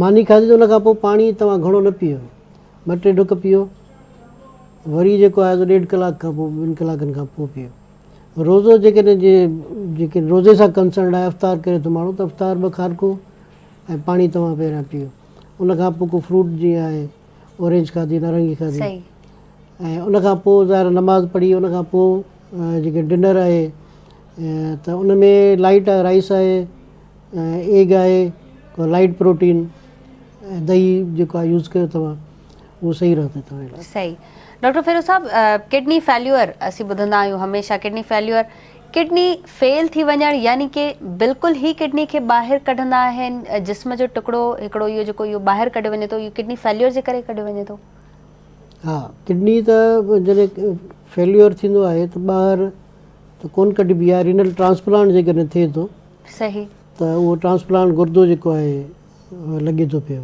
ماني کاڌي ته ان کان پوء پاڻي توهان گهڻو نه پيئو ٻه ٽي ڍڪ پيئو وري جيڪو آهي سو ڏيڍ ڪلاڪ کان پوء ٻن ڪلاڪن کان پوء پيئو روزو جيڪڏهن جي جيڪي روزي سان ڪنسرنڊ آهي افطار ڪري ٿو ماڻهو ته افطار ٻه کارڪون ۽ پاڻي توهان پهريان پيئو ان کان پوء ڪو فروٽ جيئن آهي اورينج کاڌي نارنگي کاڌي ۽ ان کان پوء ظاهر نماز پڙهي ان کان پوء جيڪي ڊنر آهي ته ان ۾ لائيٽ رائس آهي ايگ آهي لائيٽ پروٽين ۽ دهي جيڪو آهي يوز ڪيو توهان اهو صحيح رهندو توهان جي لاء. صحيح ڊاڪٽر فيروز صاحب ڪڊني فيليور اسين ٻڌندا آهيون هميشه ڪڊني فيليور ڪڊني فيل ٿي وڃڻ يعني ڪي بلڪل هي ڪڊني کي ٻاهر ڪڍندا آهن جسم جو ٽڪڙو هڪڙو اهو جيڪو اهو ٻاهر ڪڍيو وڃي ٿو اهو ڪڊني فيليور جي ڪري ڪڍيو وڃي ٿو. ها ڪڊني ته جڏهن فيليور ٿيندو آهي ته ٻاهر ته ڪون ڪڍبي آهي رينل ٽرانسپلانٽ جيڪڏهن ٿئي ٿو صحيح ته اهو ٽرانسپلانٽ گردو جيڪو آهي لڳي ٿو پيو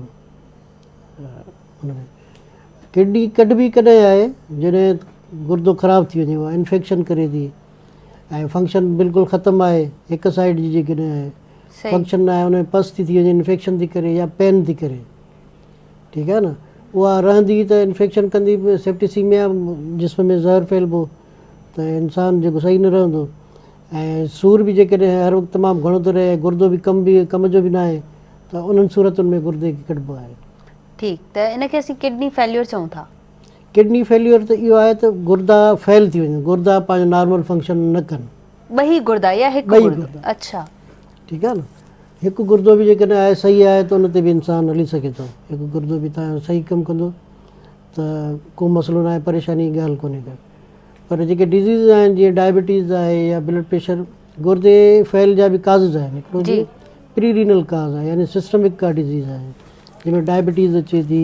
ان ۾ ڪڊني ڪڍبي ڪڏهن آهي جڏهن گردو خراب ٿي وڃي اها انفيڪشن ڪري ٿي ۽ فنڪشن بلڪل ختم آهي هڪ سائيڊ جي جيڪڏهن آهي فنڪشن نه آهي ان ۾ پس ٿي ٿي وڃي انفيڪشن ٿي ڪري يا پين ٿي ڪري ٺيڪ آهي نه اها رهندي ته انفيڪشن ڪندي سيپٽيسيميا جسم ۾ زهر ڦهلبو ته انسان جيڪو صحيح نه رهندو ۽ سور به جيڪڏهن هر وقت تمام گهڻو ٿو رهي ۽ گردو به ڪم به ڪم جو به نه آهي ته انهن صورتن ۾ گردي کي ڪڍبو آهي. ٺيڪ ته ان کي اسين ڪڊني فيليور چئون ٿا. ڪڊني فيليور ته اهو آهي ته گردا فيل ٿي وڃن گردا پنهنجو نارمل فنڪشن نه ڪن. ٻئي گردا يا هڪ گردو؟ اڇا. ٺيڪ آهي نه هڪ گردو به جيڪڏهن آهي صحيح آهي ته ان تي به انسان هلي سگهي ٿو هڪ گردو به تان صحيح ڪم ڪندو ته ڪو مسئلو نه آهي پريشاني جي ڳالهه ڪونهي ڪا پر جيڪي ڊزيز آهن جيئن ڊائبٽيز آهي يا بلڊ پريشر گردي فيل جا به ڪازز آهن هڪڙو جي پري رينل ڪاز آهي يعني سسٽمڪ ڪا ڊزيز آهي جنهن ۾ ڊائبٽيز اچي ٿي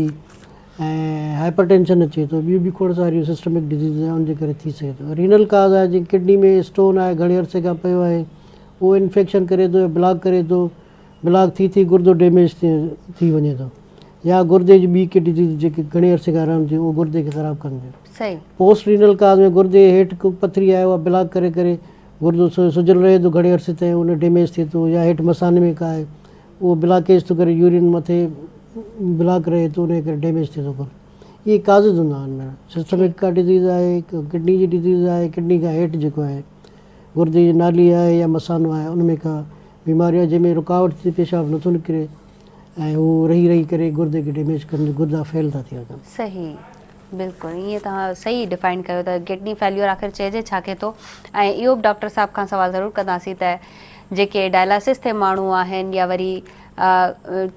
۽ هائپر ٽينشن اچي ٿو ٻيون به کوڙ ساريون سسٽمڪ ڊزيز آهن ان جي ڪري ٿي سگهي ٿو رينل ڪاز آهي جيئن ڪڊني ۾ اسٽون آهي گهڻي عرصي کان پيو آهي اهو انفيڪشن ڪري ٿو يا بلاڪ ڪري ٿو بلاڪ ٿي ٿي گردو ڊيميج ٿي وڃي ٿو يا گردي جي ٻي ڪي ڊزيز جيڪي گهڻي عرصي کان رهن ٿيون اهو گردي کي خراب ڪن ٿيون. صحيح. پوسٽ رينل ڪاز ۾ گردي هيٺ ڪو پٿري آهي اها بلاڪ ڪري ڪري گردو سجل رهي ٿو گهڻي عرصي تائين ان ڊيميج ٿئي ٿو يا هيٺ مثاني ۾ ڪا آهي اهو بلاڪيج ٿو ڪري يورين مٿي بلاڪ رهي ٿو ان جي ڪري ڊيميج ٿئي ٿو گردو اهي ڪازز هوندا آهن ميڊم سسٽمڪ ڪا ڊزيز آهي ڪڊني جي ڊزيز آهي ڪڊني کان هيٺ جيڪو آهي گردي جي نالي آهي يا مثانو آهي ان ۾ ڪا بيماري آهي جنهن ۾ رڪاوٽ ٿي پيشاب نٿو نڪري ۽ هو رهي رهي ڪري گردي کي ڊيميج ڪن گردا فيل ٿا ٿي وڃن. صحيح بلڪل ائين توهان صحيح ڊفائن ڪيو ته ڪڊني فيليور آخر چئجي ڇا کي ٿو ۽ اهو به ڊاڪٽر صاحب کان سوال ضرور ڪنداسين ته جيڪي ڊائلاسس تي ماڻهو آهن يا وري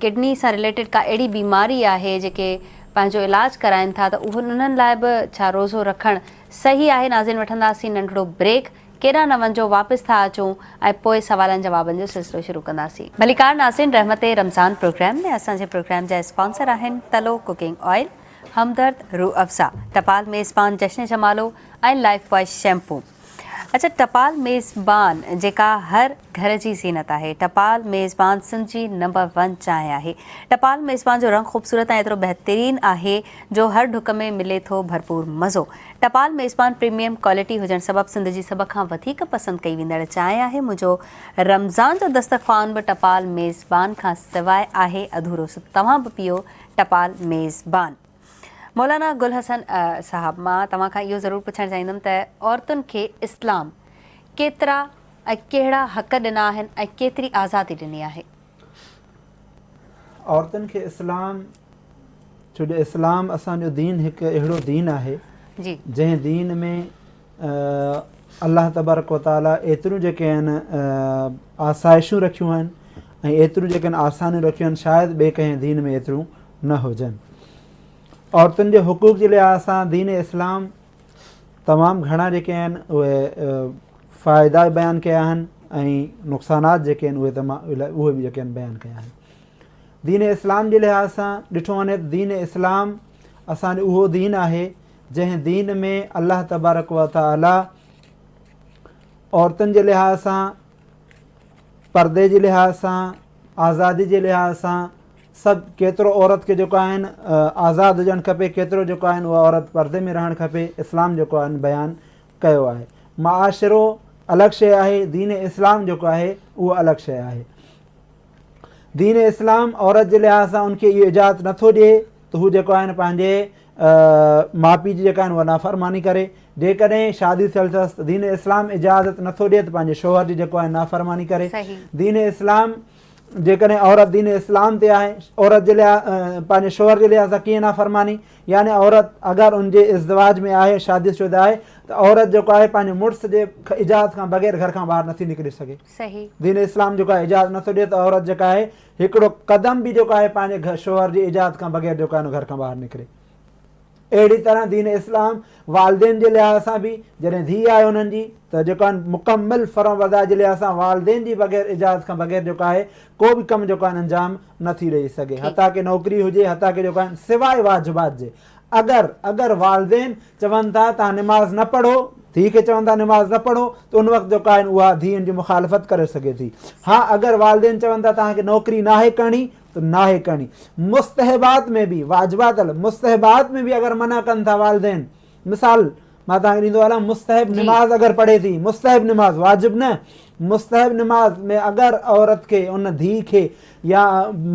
ڪڊني سان رليٽيڊ ڪا اهڙي بيماري آهي جيڪي پنهنجو علاج ڪرائن ٿا ته انهن لاء به ڇا روزو رکڻ صحيح آهي ناظرين وٺنداسين ننڍڙو بريڪ ڪيڏانهن نه وڃجو واپس ٿا اچون ۽ پوء سوالن جوابن جو سلسلو شروع ڪنداسين. ڀليڪار ناظرين رحمت رمضان پروگرام ۾ اسان جي پروگرام جا اسپانسر آهن تلو ڪوڪنگ آئل، همدرد روح افزا، ٽپال ميزبان جشن جمالو ۽ لائف بوائي شيمپو. اچا ٽپال ميزبان جيڪا هر گهر جي زينت آهي. ٽپال ميزبان سنڌ جي نمبر ون چانهه آهي. ٽپال ميزبان جو رنگ خوبصورت ۽ ايترو بهترين آهي جو هر ڍڪ ۾ ملي ٿو ڀرپور مزو. ٽپال ميزبان پريميم ڪوالٽي هجڻ سبب سنڌ جي سڀ کان وڌيڪ پسند ڪئي ويندڙ چانهه آهي. منهنجو رمضان جو دسترخوان به ٽپال ميزبان کان سواء آهي اڌورو سو توهان به پيئو ٽپال ميزبان. مولانا گل حسن صاحب مان توهان کان اهو ضرور پڇڻ چاهيندم ته عورتن کي اسلام ڪيترا ۽ ڪهڙا حق ڏنا آهن ۽ ڪيتري آزادي ڏني آهي؟ عورتن کي اسلام ڇو جو اسلام اسان جو دين هڪ اهڙو دين آهي جنهن دين ۾ الله تبارڪ و تعالي ايتريون جيڪي آهن آسائشون رکيون آهن ۽ ايتريون جيڪي آهن آسانيون رکيون آهن شايد ٻئي ڪنهن دين ۾ ايتريون نه هجن عورتن جي حقوق جي لحاظ سان دين اسلام تمام گهڻا جيڪي آهن اهي فائدا بيان ڪيا آهن ۽ نقصانات جيڪي آهن اهي تمام اهي به جيڪي آهن بيان ڪيا آهن دين اسلام جي لحاظ سان ڏٺو وڃي ته دين اسلام اسان جو اهو دين آهي جنهن دين ۾ الله تبارڪ و تعالي عورتن جي لحاظ سان پردي جي لحاظ سان آزادي جي لحاظ سان سڀ ڪيترو عورت کي جيڪو آهن آزاد هجڻ کپي ڪيترو جيڪو آهن اها عورت پردي ۾ رهڻ کپي اسلام جيڪو آهن بيان ڪيو آهي معاشرو الڳ شيء آهي دين اسلام جيڪو آهي اهو الڳ شيء آهي دين اسلام عورت جي لحاظ سان ان کي اهو اجازت نٿو ڏئي ته هو جيڪو آهن پنهنجي ماء پيء جي جيڪا آهن اها نافرماني ڪري جيڪڏهن شادي ٿيل اٿس ته دين اسلام اجازت نٿو ڏئي ته پنهنجي شوهر جي جيڪو آهي نافرماني ڪري دين اسلام جيڪڏهن عورت دين اسلام تي آهي عورت جي لحاظ پنهنجي شوهر جي لحاظ سان ڪيئن نافرماني يعني عورت اگر ان جي ازدواج ۾ آهي شادي شده آهي ته عورت جيڪو آهي پنهنجي مڙس جي اجازت کان بغير گهر کان ٻاهر نٿي نڪري سگهي دين اسلام جيڪو آهي اجازت نٿو ڏئي ته عورت جيڪا آهي هڪڙو قدم به جيڪو آهي پنهنجي شوهر جي اجازت کان بغير جيڪو آهي گهر کان ٻاهر نڪري. اهڙي طرح دين اسلام والدين جي لحاظ سان به جڏهن ڌيء آهي انهن جي ته جيڪو آهي مڪمل فرمانبردار جي لحاظ سان والدين جي بغير اجازت کان بغير جيڪو آهي ڪو به ڪم جيڪو آهي انجام نه ٿي ڏئي سگهي حتيٰ ڪي نوڪري هجي حتيٰ ڪي جيڪو آهي سواء واجبات جي اگر اگر والدين چون ٿا توهان نماز نه پڙهو، ڌيء کي چون ٿا نماز نه پڙهو ته ان وقت جيڪا آهن اها ڌيء ان جي مخالفت ڪري سگهي ٿي. ها اگر والدين چون ٿا توهان کي نوڪري ناهي ڪرڻي ته ناهي ڪرڻي. مستحبات ۾ به، واجبات الڳ، مستحبات ۾ به اگر منع ڪن ٿا والدين، مثال مان توهان کي ڏيندو هلان مستحب نماز اگر پڙهي ٿي، مستحب نماز واجب نه، مستحب نماز ۾ اگر عورت کي ان ڌيء کي يا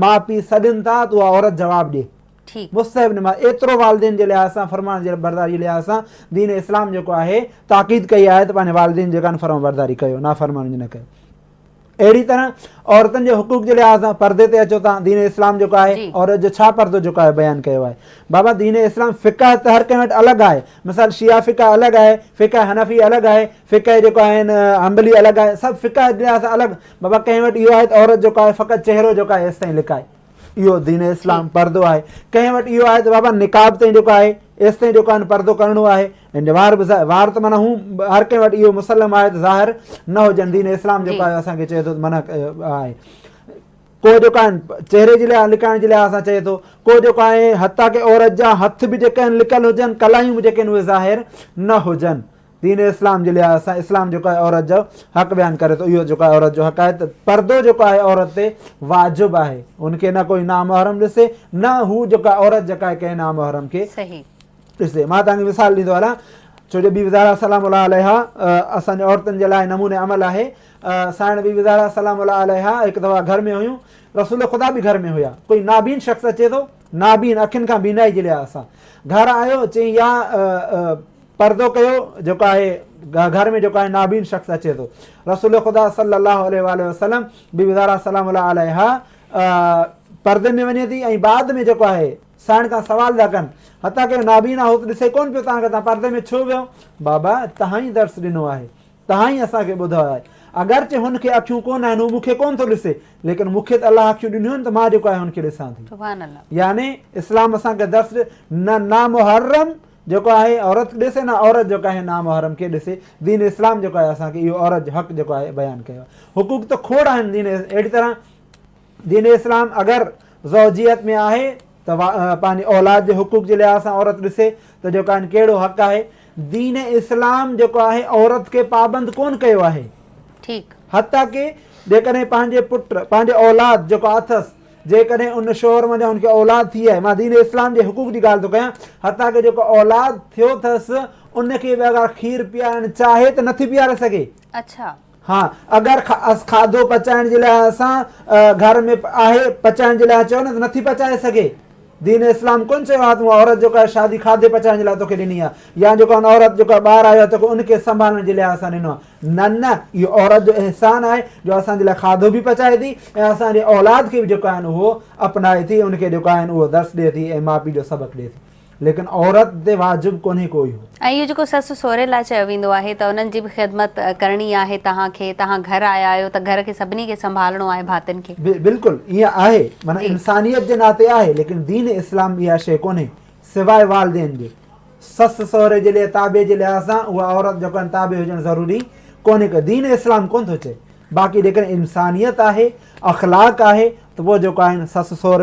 ماء پيء سڏين ٿا ته اها عورت جواب ڏي. مستحب نماز ايترو والدين جي لحاظ سان فرمان جي برداري جي لحاظ سان دين اسلام جيڪو آهي تاڪيد ڪئي آهي ته پنهنجي والدين جي ڪان فرمانبرداري ڪيو نافرماني نه ڪيو. اهڙي طرح عورتن جي حقوق جي لحاظ سان پردي تي اچو تان دين اسلام جيڪو آهي عورت جو ڇا پردو جيڪو آهي بيان ڪيو آهي بابا دين اسلام فقه ته هر ڪنهن وٽ الڳ آهي مثال شيعه فقه الڳ آهي فقه حنفي الڳ آهي فقه جيڪو آهن حنبلي الڳ آهي سڀ فقه جي لحاظ سان الڳ بابا ڪنهن وٽ اهو آهي ته عورت جيڪو آهي فقط چهرو جيڪو آهي ايستائين لڪائي اهو دين اسلام پردو آهي ڪنهن وٽ اهو آهي ته بابا نقاب تائين جيڪو آهي ايستائين جيڪو آهي پردو ڪرڻو آهي ۽ وار به وار ته معنيٰ هو هر ڪنهن وٽ اهو مسلم آهي ته ظاهر نه هجن دين اسلام جيڪو آهي اسان کي چئي ٿو ته منع آهي ڪو جيڪو آهن چهري جي لاء لڪائڻ جي لاء اسان چئي ٿو ڪو جيڪو آهي حتيٰ ڪي عورت جا هٿ به جيڪي آهن لڪل هجن ڪلايون به جيڪي آهن اهي ظاهر نه هجن دين اسلام جي لحاظ سان اسلام جيڪو آهي عورت جو حق بيان ڪري ٿو اهو جيڪو آهي عورت جو حق آهي ته پردو جيڪو آهي عورت تي واجب آهي ان کي نه ڪوئي نامحرم ڏسي نه هو جيڪو آهي عورت جيڪا آهي ڪنهن نامحرم کي ڏسي. مان توهان کي مثال ڏيندو هلان ڇو جو بي بي زهرا سلام الله عليها اسان جي عورتن جي لاء نموني عمل آهي. سائڻ بي بي زهرا سلام الله عليها هڪ دفعا گهر ۾ هيون رسول خدا به گهر ۾ هيا ڪوئي نابين شخص اچي ٿو نابين اکين کان بينائي جي لحاظ سان گهر آيو چيائين يا پردو ڪيو جيڪو آهي گهر ۾ جيڪو آهي نابين شخص اچي ٿو رسول خدا صلي الله عليه واٰله وسلم بي بي زهرا سلام الله عليها پردي ۾ وڃي ٿي ۽ بعد ۾ جيڪو آهي سائڻ کان سوال ٿا ڪن حتيٰ ڪي نابين آهو ته ڏسي ڪون پيو توهان کي توهان پردي ۾ ڇو ويو بابا توهان ئي درس ڏنو آهي توهان ئي اسان کي ٻڌايو آهي. اگرچه هن کي اکيون ڪونه آهن، هو مون کي ڪونه ٿو ڏسي، ليڪن مون کي ته الله اکيون ڏنيون آهن ته مان جيڪو آهي هن کي ڏسان ٿي. سبحان الله. يعني اسلام اسان کي درس ڏي نه نامحرم جيڪو آهي عورت کي ڏسي نه عورت جيڪو آهي نامحرم کي ڏسي. دين اسلام جيڪو آهي اسان کي اهو عورت جو حق جيڪو آهي بيان ڪيو آهي. حقوق ته کوڙ آهن دين اهڙي طرح دين اسلام اگر زوجيت ۾ آهي ته پنهنجي اولاد جي حقوق جي لحاظ سان عورت ڏسي ته جيڪو آهن ڪهڙو حق آهي. دين اسلام جيڪو آهي عورت کي پابند ڪونه ڪيو آهي. ٺيڪ. حتيٰ ڪي جيڪڏهن پنهنجي پٽ پنهنجي اولاد جيڪو اٿس جيڪڏهن ان شوهر منجهان ان کي اولاد ٿي آهي مان دين اسلام جي حقوق جي ڳالهه ٿو ڪيان حتيٰ ڪي جيڪو اولاد ٿيو اٿس ان کي به اگر کير پيارڻ چاهي ته نٿي پياري سگهي. اڇا. ها اگر کاڌو پچائڻ جي لاء اسان گهر ۾ آهي پچائڻ جي لاء چئو نه ته نٿي پچائي سگهي. دين اسلام ڪونه چيو آهي ته اها عورت جيڪا آهي شادي کاڌي پچائڻ جي لاء توکي ڏني آهي يا جيڪو آهي عورت جيڪو آهي ٻار آيو آهي توکي ان کي سنڀالڻ جي لحاظ سان ڏنو آهي نه نه اهو عورت جو احسان آهي جو اسان جي لاء کاڌو به پچائي ٿي ۽ اسان جي اولاد کي به جيڪو آهي اهو اپنائي ٿي ان کي جيڪو آهي اهو درس ڏئي ٿي ۽ ماء پيء جو سبق ڏئي ٿي. ليڪن عورت تي واجب ڪونهي ڪو اهو. ۽ اهو جيڪو سس سهري لاء چيو ويندو آهي ته انهن جي به خدمت ڪرڻي آهي توهان کي، توهان گهر آيا آهيو ته گهر کي سڀني کي سنڀالڻو آهي ڀاتين کي. بلڪل ائين آهي معنيٰ انسانيت جي ناتي آهي ليڪن دين اسلام اها شيء ڪونهي سواء والدين جي سس سهري جي لئه تابع جي لحاظ سان اها عورت جيڪو آهن تابع هجڻ ضروري ڪونهي ڪو دين اسلام ڪونه ٿو چئي باقي جيڪڏهن انسانيت آهي اخلاق آهي ته پوء جيڪو آهن سس سهر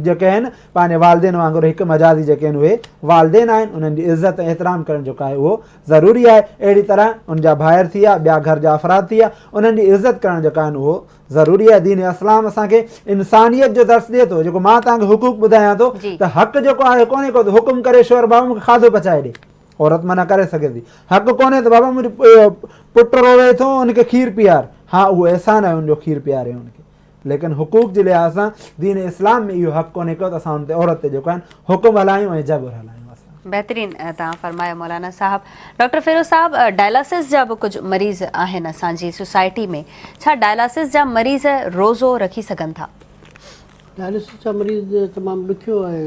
جيڪي آهن پنهنجي والدين وانگر هڪ مجازي جيڪي آهن اهي والدين آهن انهن جي عزت ۽ احترام ڪرڻ جيڪو آهي اهو ضروري آهي اهڙي طرح ان جا ڀائر ٿي ويا ٻيا گهر جا افراد ٿي ويا انهن جي عزت ڪرڻ جيڪو آهن اهو ضروري آهي دين اسلام اسان کي انسانيت جو درس ڏئي ٿو جيڪو مان توهان کي حقوق ٻڌايان ٿو ته حق جيڪو آهي ڪونهي ڪو حڪم ڪري شوهر بابا مون کي کاڌو پچائي ڏي عورت منع ڪري سگهي ٿي حق ڪونهي ته بابا منهنجو پٽ روئي ٿو ان کي کير پيار ها اهو احسان آهي ان جو کير پياري ان کي ليڪن حقوق جي لحاظ سان دين اسلام ۾ اهو حق ڪونهي ڪيو ته اسان ان تي عورت تي جيڪو آهن حڪم هلايون ۽ جبر هلايون اسان. بهترين توهان فرمايو مولانا صاحب. ڊاڪٽر فيروز صاحب ڊائلاسز جا به ڪجهه مريض آهن اسان جي سوسائٽي ۾ ڇا ڊائلاسز جا مريض روزو رکي سگهن ٿا؟ ڊائلاسز جا مريض تمام ڏکيو آهي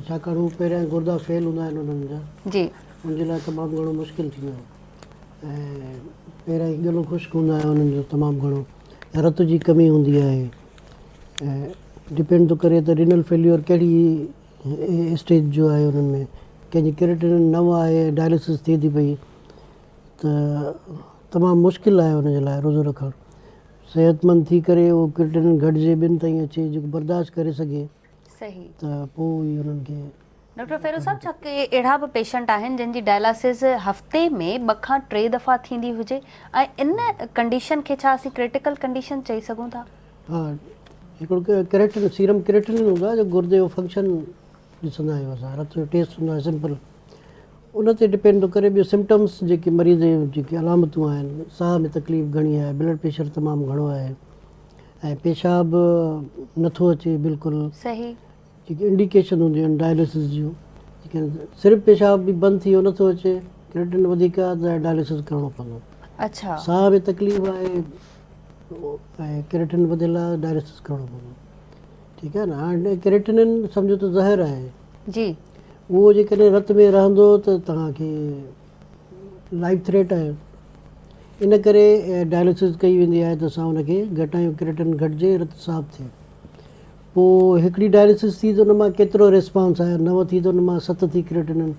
ڇاڪاڻ هو پهريان گردا فيل هوندا آهن انهن جا جي ان جي لاء تمام گهڻو مشڪل ٿيندو آهي ۽ پهريان ئي ڳلو خشڪ هوندو آهي انهن جو تمام گهڻو رت جي ڪمي هوندي آهي ۽ ڊپينڊ ٿو ڪري ته رينل فيليور ڪهڙي اسٽيج جو آهي انهن ۾ ڪنهن جي ڪريٽنن نو آهي ڊائلسس ٿئي ٿي پئي ته تمام مشڪل آهي ان جي لاء روزو رکڻ صحتمند ٿي ڪري اهو ڪريٽنن گهٽجي ٻن تائين اچي جيڪو برداشت ڪري سگهي ته پوء ئي انهن کي. ڊاڪٽر فيروز صاحب ڇا ڪي اهڙا به پيشنٽ آهن جن جي ڊائلاسز هفتي ۾ ٻه کان ٽي دفعا ٿيندي هجي ۽ ان ڪنڊيشن کي ڇا اسين ڪرٽيڪل ڪنڊيشن چئي سگهون ٿا؟ ها هڪڙو ڪريٽن سيرم ڪريٽنين هوندو آهي جو گردي جو فنڪشن ڏسندا آهيون اسان رت جو ٽيسٽ هوندو آهي سمپل ان تي ڊپينڊ ٿو ڪري ٻيو سمپٽمس جيڪي مريض جون جيڪي علامتون آهن ساهه ۾ تڪليف گهڻي آهي بلڊ پريشر تمام گهڻو آهي ۽ پيشاب نٿو اچي بلڪل صحيح جيڪي انڊيڪيشن هونديون آهن ڊائلسس جون جيڪي صرف پيشاب به بند ٿي ويو نٿو اچي ڪريٽن وڌيڪ آهي ته ڊائلسس ڪرڻو پوندو اڇا ساهه ۾ تڪليف آهي ۽ ڪريٽن وڌيل آهي ڊائلسس ڪرڻو پوندو ٺيڪ آهي نه هاڻي ڪريٽنن سمجهو ته زهر آهي جي اهو جيڪڏهن رت ۾ رهندو ته توهان کي لائف ٿريٽ آهي ان ڪري ڊائلسس ڪئي ويندي آهي ته اسان ان کي گهٽايون ڪريٽن گهٽجي رت صاف ٿئي پوء هڪڙي ڊائلسس ٿي ته ان مان ڪيترو ريسپانس آيو 9 ٿي ته ان مان 7 ٿي ڪريٽنن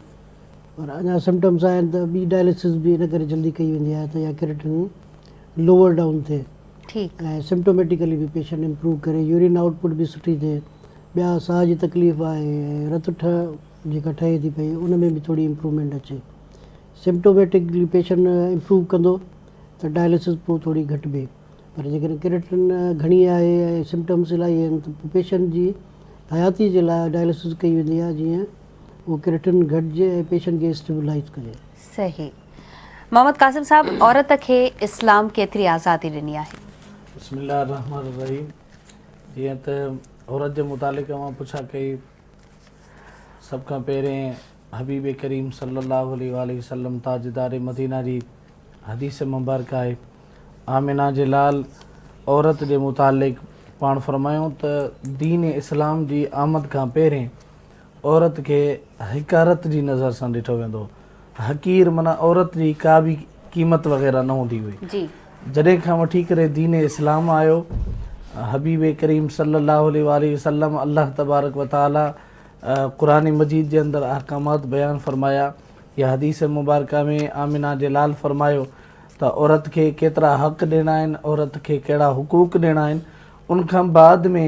پر اڃا سمپٽمس آهن ته ٻي ڊائلسس به ان ڪري جلدي ڪئي ويندي آهي ته اها ڪريٽنن لوئر ڊائون ٿئي ٺيڪ ۽ سمپٽوميٽيڪلي به پيشنٽ امپروو ڪري يورين آئوٽ پٽ به سٺي ٿئي ٻيا ساهه جي تڪليف آهي ۽ رت جيڪا ٺهي ٿي پئي ان ۾ به ٿوري امپروومينٽ اچي سمپٽوميٽڪلي پيشنٽ امپروو ڪندو ته ڊائلسس پوء ٿوري گهٽبي پر جيڪڏهن ڪريٽن گهڻي آهي ۽ سمپٽمس الاهي آهن ته پوء پيشنٽ جي حياتي جي لاء ڊائلسس ڪئي ويندي آهي جيئن اهو ڪريٽن گهٽجي ۽ پيشنٽ کي اسٽيبلائز ڪجي. صحيح. محمد قاسم صاحب عورت کي اسلام ڪيتري آزادي ڏني آهي؟ بسم الله الرحمٰن الرحيم جيئن ته عورت جي متعلق اوهان پڇا ڪئي سڀ کان پهرين حبيب ڪريم صلي الله عليه واٰله وسلم تاجدار مدينه جي حديث مبارڪ آهي آمنه جي لال عورت جي متعلق پاڻ فرمايو ته دين اسلام جي آمد کان پهرين عورت کي حقارت جي نظر سان ڏٺو ويندو هو. حقير معنيٰ عورت جي ڪا به قيمت وغيره نه هوندي هئي. جڏهن کان وٺي ڪري دين اسلام آيو، حبيب ڪريم صلي الله عليه واٰله وسلم الله تبارڪ وتعاليٰ قرآن مجيد جي اندر احڪامات بيان فرمايا يا حديث مبارڪه ۾ آمنه جي لال فرمايو ته عورت کي ڪيترا حق ڏيڻا آهن، عورت کي ڪهڙا حقوق ڏيڻا آهن، ان کان بعد ۾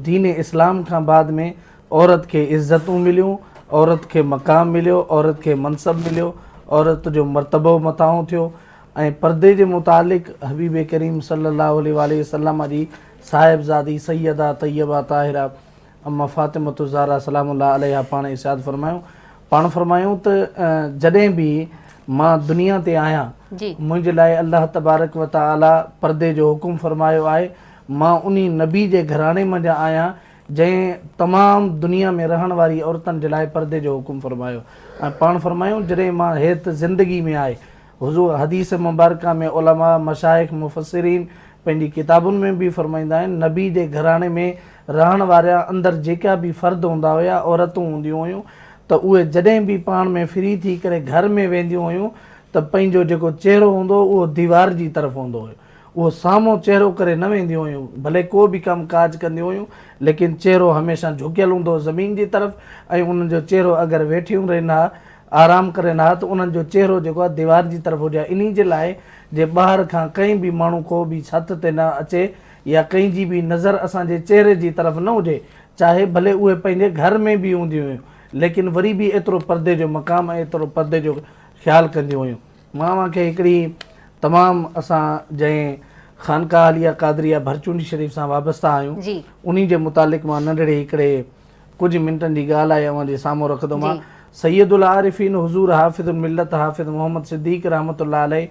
دين اسلام کان بعد ۾ عورت کي عزتون مليون، عورت کي مقام مليو، عورت کي منصب مليو، عورت جو مرتبو مٿانهون ٿيو ۽ پردي جي متعلق حبيب ڪريم صلي الله عليه واٰله وسلم جي صاحبزادي سيده طيبه طاهره اما فاطمة الزهراء سلام الله عليها پاڻ ارشاد فرمايو، پاڻ فرمايو ته جڏهن به مان دنيا تي آهيان منهنجي لاء الله تبارڪ و تعالي پردي جو حڪم فرمايو آهي، مان انهي نبي جي گهراڻي منجهان آهيان جنهن تمام دنيا ۾ رهڻ واري عورتن جي لاء پردي جو حڪم فرمايو ۽ پاڻ فرمايو جڏهن مان هيت زندگي ۾ آهي حضور حديث مبارڪه ۾ علماء، مشائخ، مفسرين پنهنجي ڪتابن ۾ به فرمائيندا آهن، نبي جي گهراڻي ۾ رهڻ واريا اندر جيڪا به فرد هوندا هيا، عورتون هونديون هيون ته اهي جڏهن به پاڻ ۾ فري ٿي ڪري گهر ۾ وينديون هيون ته پنهنجو جيڪو چهرو هوندو هو اهو ديوار جي طرف هوندو هيو. اهو سامهون چهرو ڪري نه وينديون هيون، ڀلي ڪو به ڪم ڪاج ڪنديون هيون، ليڪن چهرو هميشه جهڪيل هوندو هو زمين جي طرف ۽ انهن جو چهرو اگر ويٺيون رهن ها، آرام ڪرين ها ته انهن جو چهرو جيڪو آهي ديوار جي طرف هجي ها، انهي جي لاء جي ٻاهر کان ڪنهن به ماڻهو ڪو به ڇت تي نه اچي يا ڪنهن جي به نظر اسان جي چهري جي طرف نه هجي، چاهي ڀلي اهي پنهنجي گهر ۾ به هونديون هيون، ليڪن وري به ايترو پردي جو مقام ۽ ايترو پردي جو خيال ڪنديون هيون. مان اوهان کي هڪڙي تمام اسان جنهن خانقاهه عاليه قادريه ڀرچونڊي شريف سان وابسته آهيون انهي جي متعلق مان ننڍڙي هڪڙي ڪجهه منٽن جي ڳالهه آهي اوهان جي سامهون رکندومان. سيد العارفين حضور حافظ الملت حافظ محمد صديق رحمة الله عليه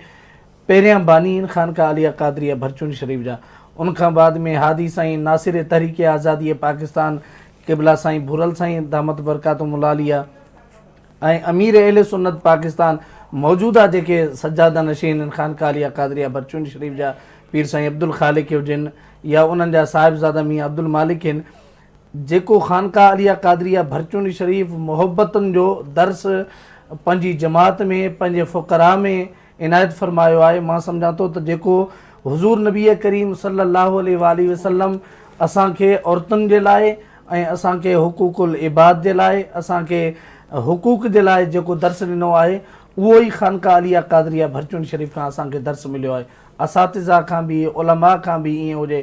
پهريان باني آهن خانقاهه عاليه قادريه ڀرچونڊ شريف جا. ان کان بعد ۾ هادي سائين ناصر تحريڪ آزاديء پاڪستان قبله سائين ڀورل سائين دامت برڪاتهم العاليه ۽ امير اهل سنت پاڪستان موجوده جيڪي سجاده نشين آهن خانقاهه عاليه قادريه ڀرچونڊ شريف جا پير سائين عبدالخالق هجن يا انهن جا صاحبزاده ميان عبدالمالڪ آهن جيڪو خانقاهه عاليه قادريه ڀرچونڊي شريف محبتن جو درس پنهنجي جماعت ۾ پنهنجي فقراء ۾ عنايت فرمايو آهي مان سمجهان ٿو ته جيڪو حضور نبي ڪريم صلي الله عليه واٰله وسلم اسان کي عورتن جي لاء ۽ اسان کي حقوق العباد جي لاء اسان کي حقوق جي لاء جيڪو درس ڏنو آهي اهو ئي خانقاهه عاليه قادريه ڀرچونڊي شريف کان اسان کي درس مليو آهي اساتذه کان به علماء کان به ائين هجي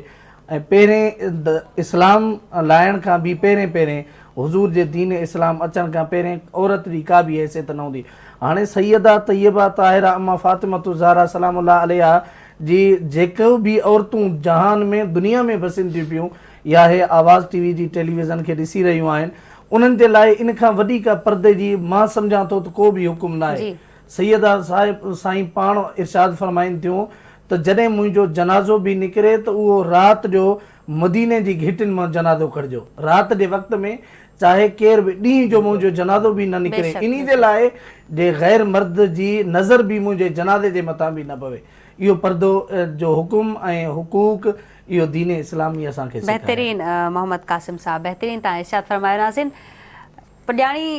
۽ پهرين اسلام لائڻ کان به پهرين پهرين حضور جي دين اسلام اچڻ کان پهرين عورت جي ڪا به حيثيت نه هوندي. هاڻي سيده طيبه طاهره اما فاطمة الزهراء سلام الله عليها جي جيڪو به عورتون جهان ۾ دنيا ۾ وسن ٿيون پيون يا هي آواز ٽي وي جي ٽيليويزن کي ڏسي رهيون آهن انهن جي لاء ان کان وڏي ڪا پردي جي مان سمجهان ٿو ته ڪو به حڪم ناهي. سيده صاحب سائين پاڻ ارشاد فرمائن ٿيون ته جڏهن منهنجو جنازو به نڪري ته اهو رات جو مديني جي گهٽين مان جنازو کڻجو رات جي وقت ۾ چاهي ڪير به ڏينهن جو منهنجو جنازو به نه نڪري انهي جي لاء جي غير مرد جي نظر به منهنجي جنازي جي مٿان به نه پوي اهو پردو جو حڪم ۽ حقوق اهو دين اسلام ئي اسان کي سيکاريو. بهترين محمد قاسم صاحب بهترين تان ارشاد فرمايو ناظرين پڄاڻي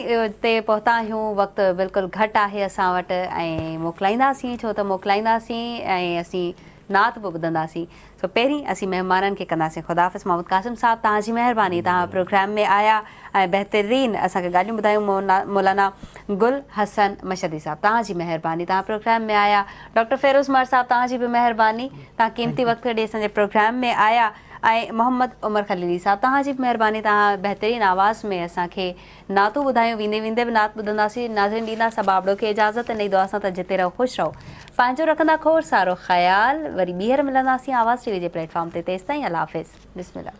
تي پهتا آهيون وقت بلڪل گهٽ آهي اسان وٽ ۽ موڪلائينداسين ڇو ته موڪلائينداسين ۽ اسين نعت به ٻڌنداسين سو پهرين اسين مهمانن کي ڪنداسين خدا حافظ محمد قاسم صاحب توهان جي مهرباني توهان پروگرام ۾ آيا ۽ بهترين اسان کي ڳالهيون ٻڌايون مولانا گل حسن مشهدي صاحب توهان جي مهرباني توهان پروگرام ۾ آيا ڊاڪٽر فيروز مهر صاحب توهان جي به مهرباني توهان قيمتي وقت ڪڍي اسان جي پروگرام ۾ آيا ۽ محمد عمر خليلي صاحب توهان جي به مهرباني توهان بهترين آواز ۾ اسان کي نعتون ٻڌايون ويندي ويندي به نعت ٻڌنداسين ناظرين ڏيندا صبا ابڙو کي اجازت نئين دعا سان ته جتي رهو خوش رهو پنهنجو رکندا کوڙ سارو خيال وري ٻيهر ملنداسين آواز ٽي وي جي پليٽ فارم تي تيستائين الله حافظ بسم الله.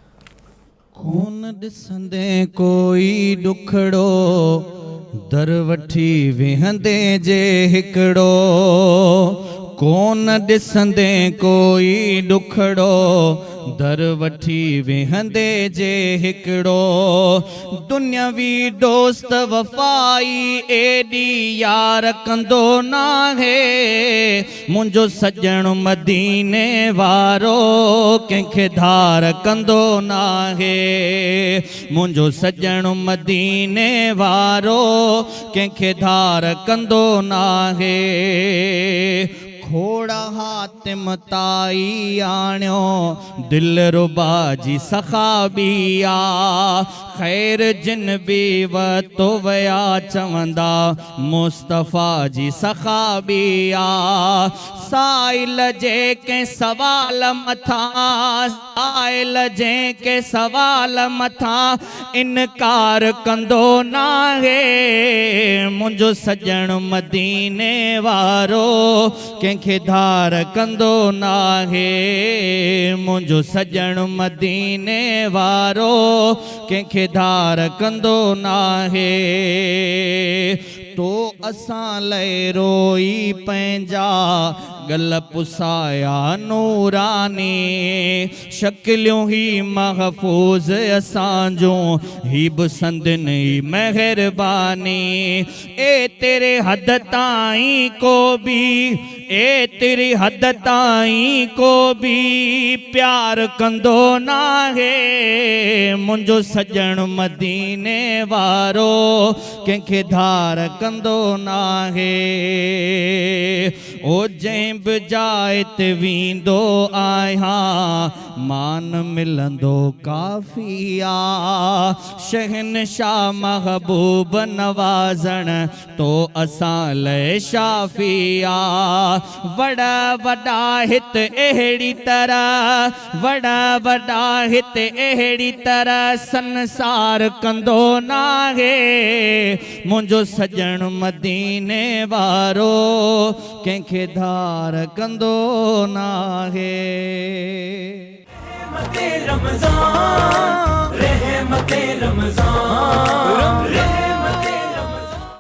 ڪون ڏسندين ڪوئي ڏکڙو، در وٺي ويهندين جي هڪڙو. ڪون ڏسندين ڪوئي ڏکڙو، در وٺي ويهندين جي هڪڙو. دنيوي دوست وفائي ايڏي يار ڪندو ناهي منهنجو سڄڻ مديني وارو ڪنهن کي ڌار ڪندو ناهي منهنجو سڄڻ مديني وارو ڪنهن کي ڌار ڪندو ناهي. کوڙ حاتم طائي آڻيو، دلربا جي سخا ٻي آ. خير جن به وتو ويا چوندا، مصطفيٰ جي سخا ٻي آ. سائل جي ڪنهن سوال مٿان، سائل جنهن ڪنهن سوال مٿان انڪار ڪندو ناهي. منهنجو سڄڻ مديني وارو ڪنهن کي ڌار ڪندو ناهي. منهنجو سڄڻ مديني وارو ڪنهن کي ڌار ڪندو ناهي. تو اسان لئه روئي پنهنجا ڳل پسايا نوراني شڪليون هي محفوظ اسان جون هي به سندن ئي مهرباني ايتري حد تائين ڪو به ايتري حد تائين ڪو به پيار ڪندو ناهي منهنجو سڄڻ مديني وارو ڪنهن کي ڌار ڪندو ناهي. او جنهن به جاء تي ويندو آهيان، مان ملندو ڪافي آ. شهنشاهه محبوب نوازڻ تو اسان لئه شافي آ. وڙ وڏا هت اهڙي طرح، وڙ وڏا هت اهڙي طرح سنسار ڪندو ناهي. منهنجو سڄڻ مديني وارو ڪنهن کي ڌار ڪندو ناهي. رحمت رمضان رحمت رمضان رحمت.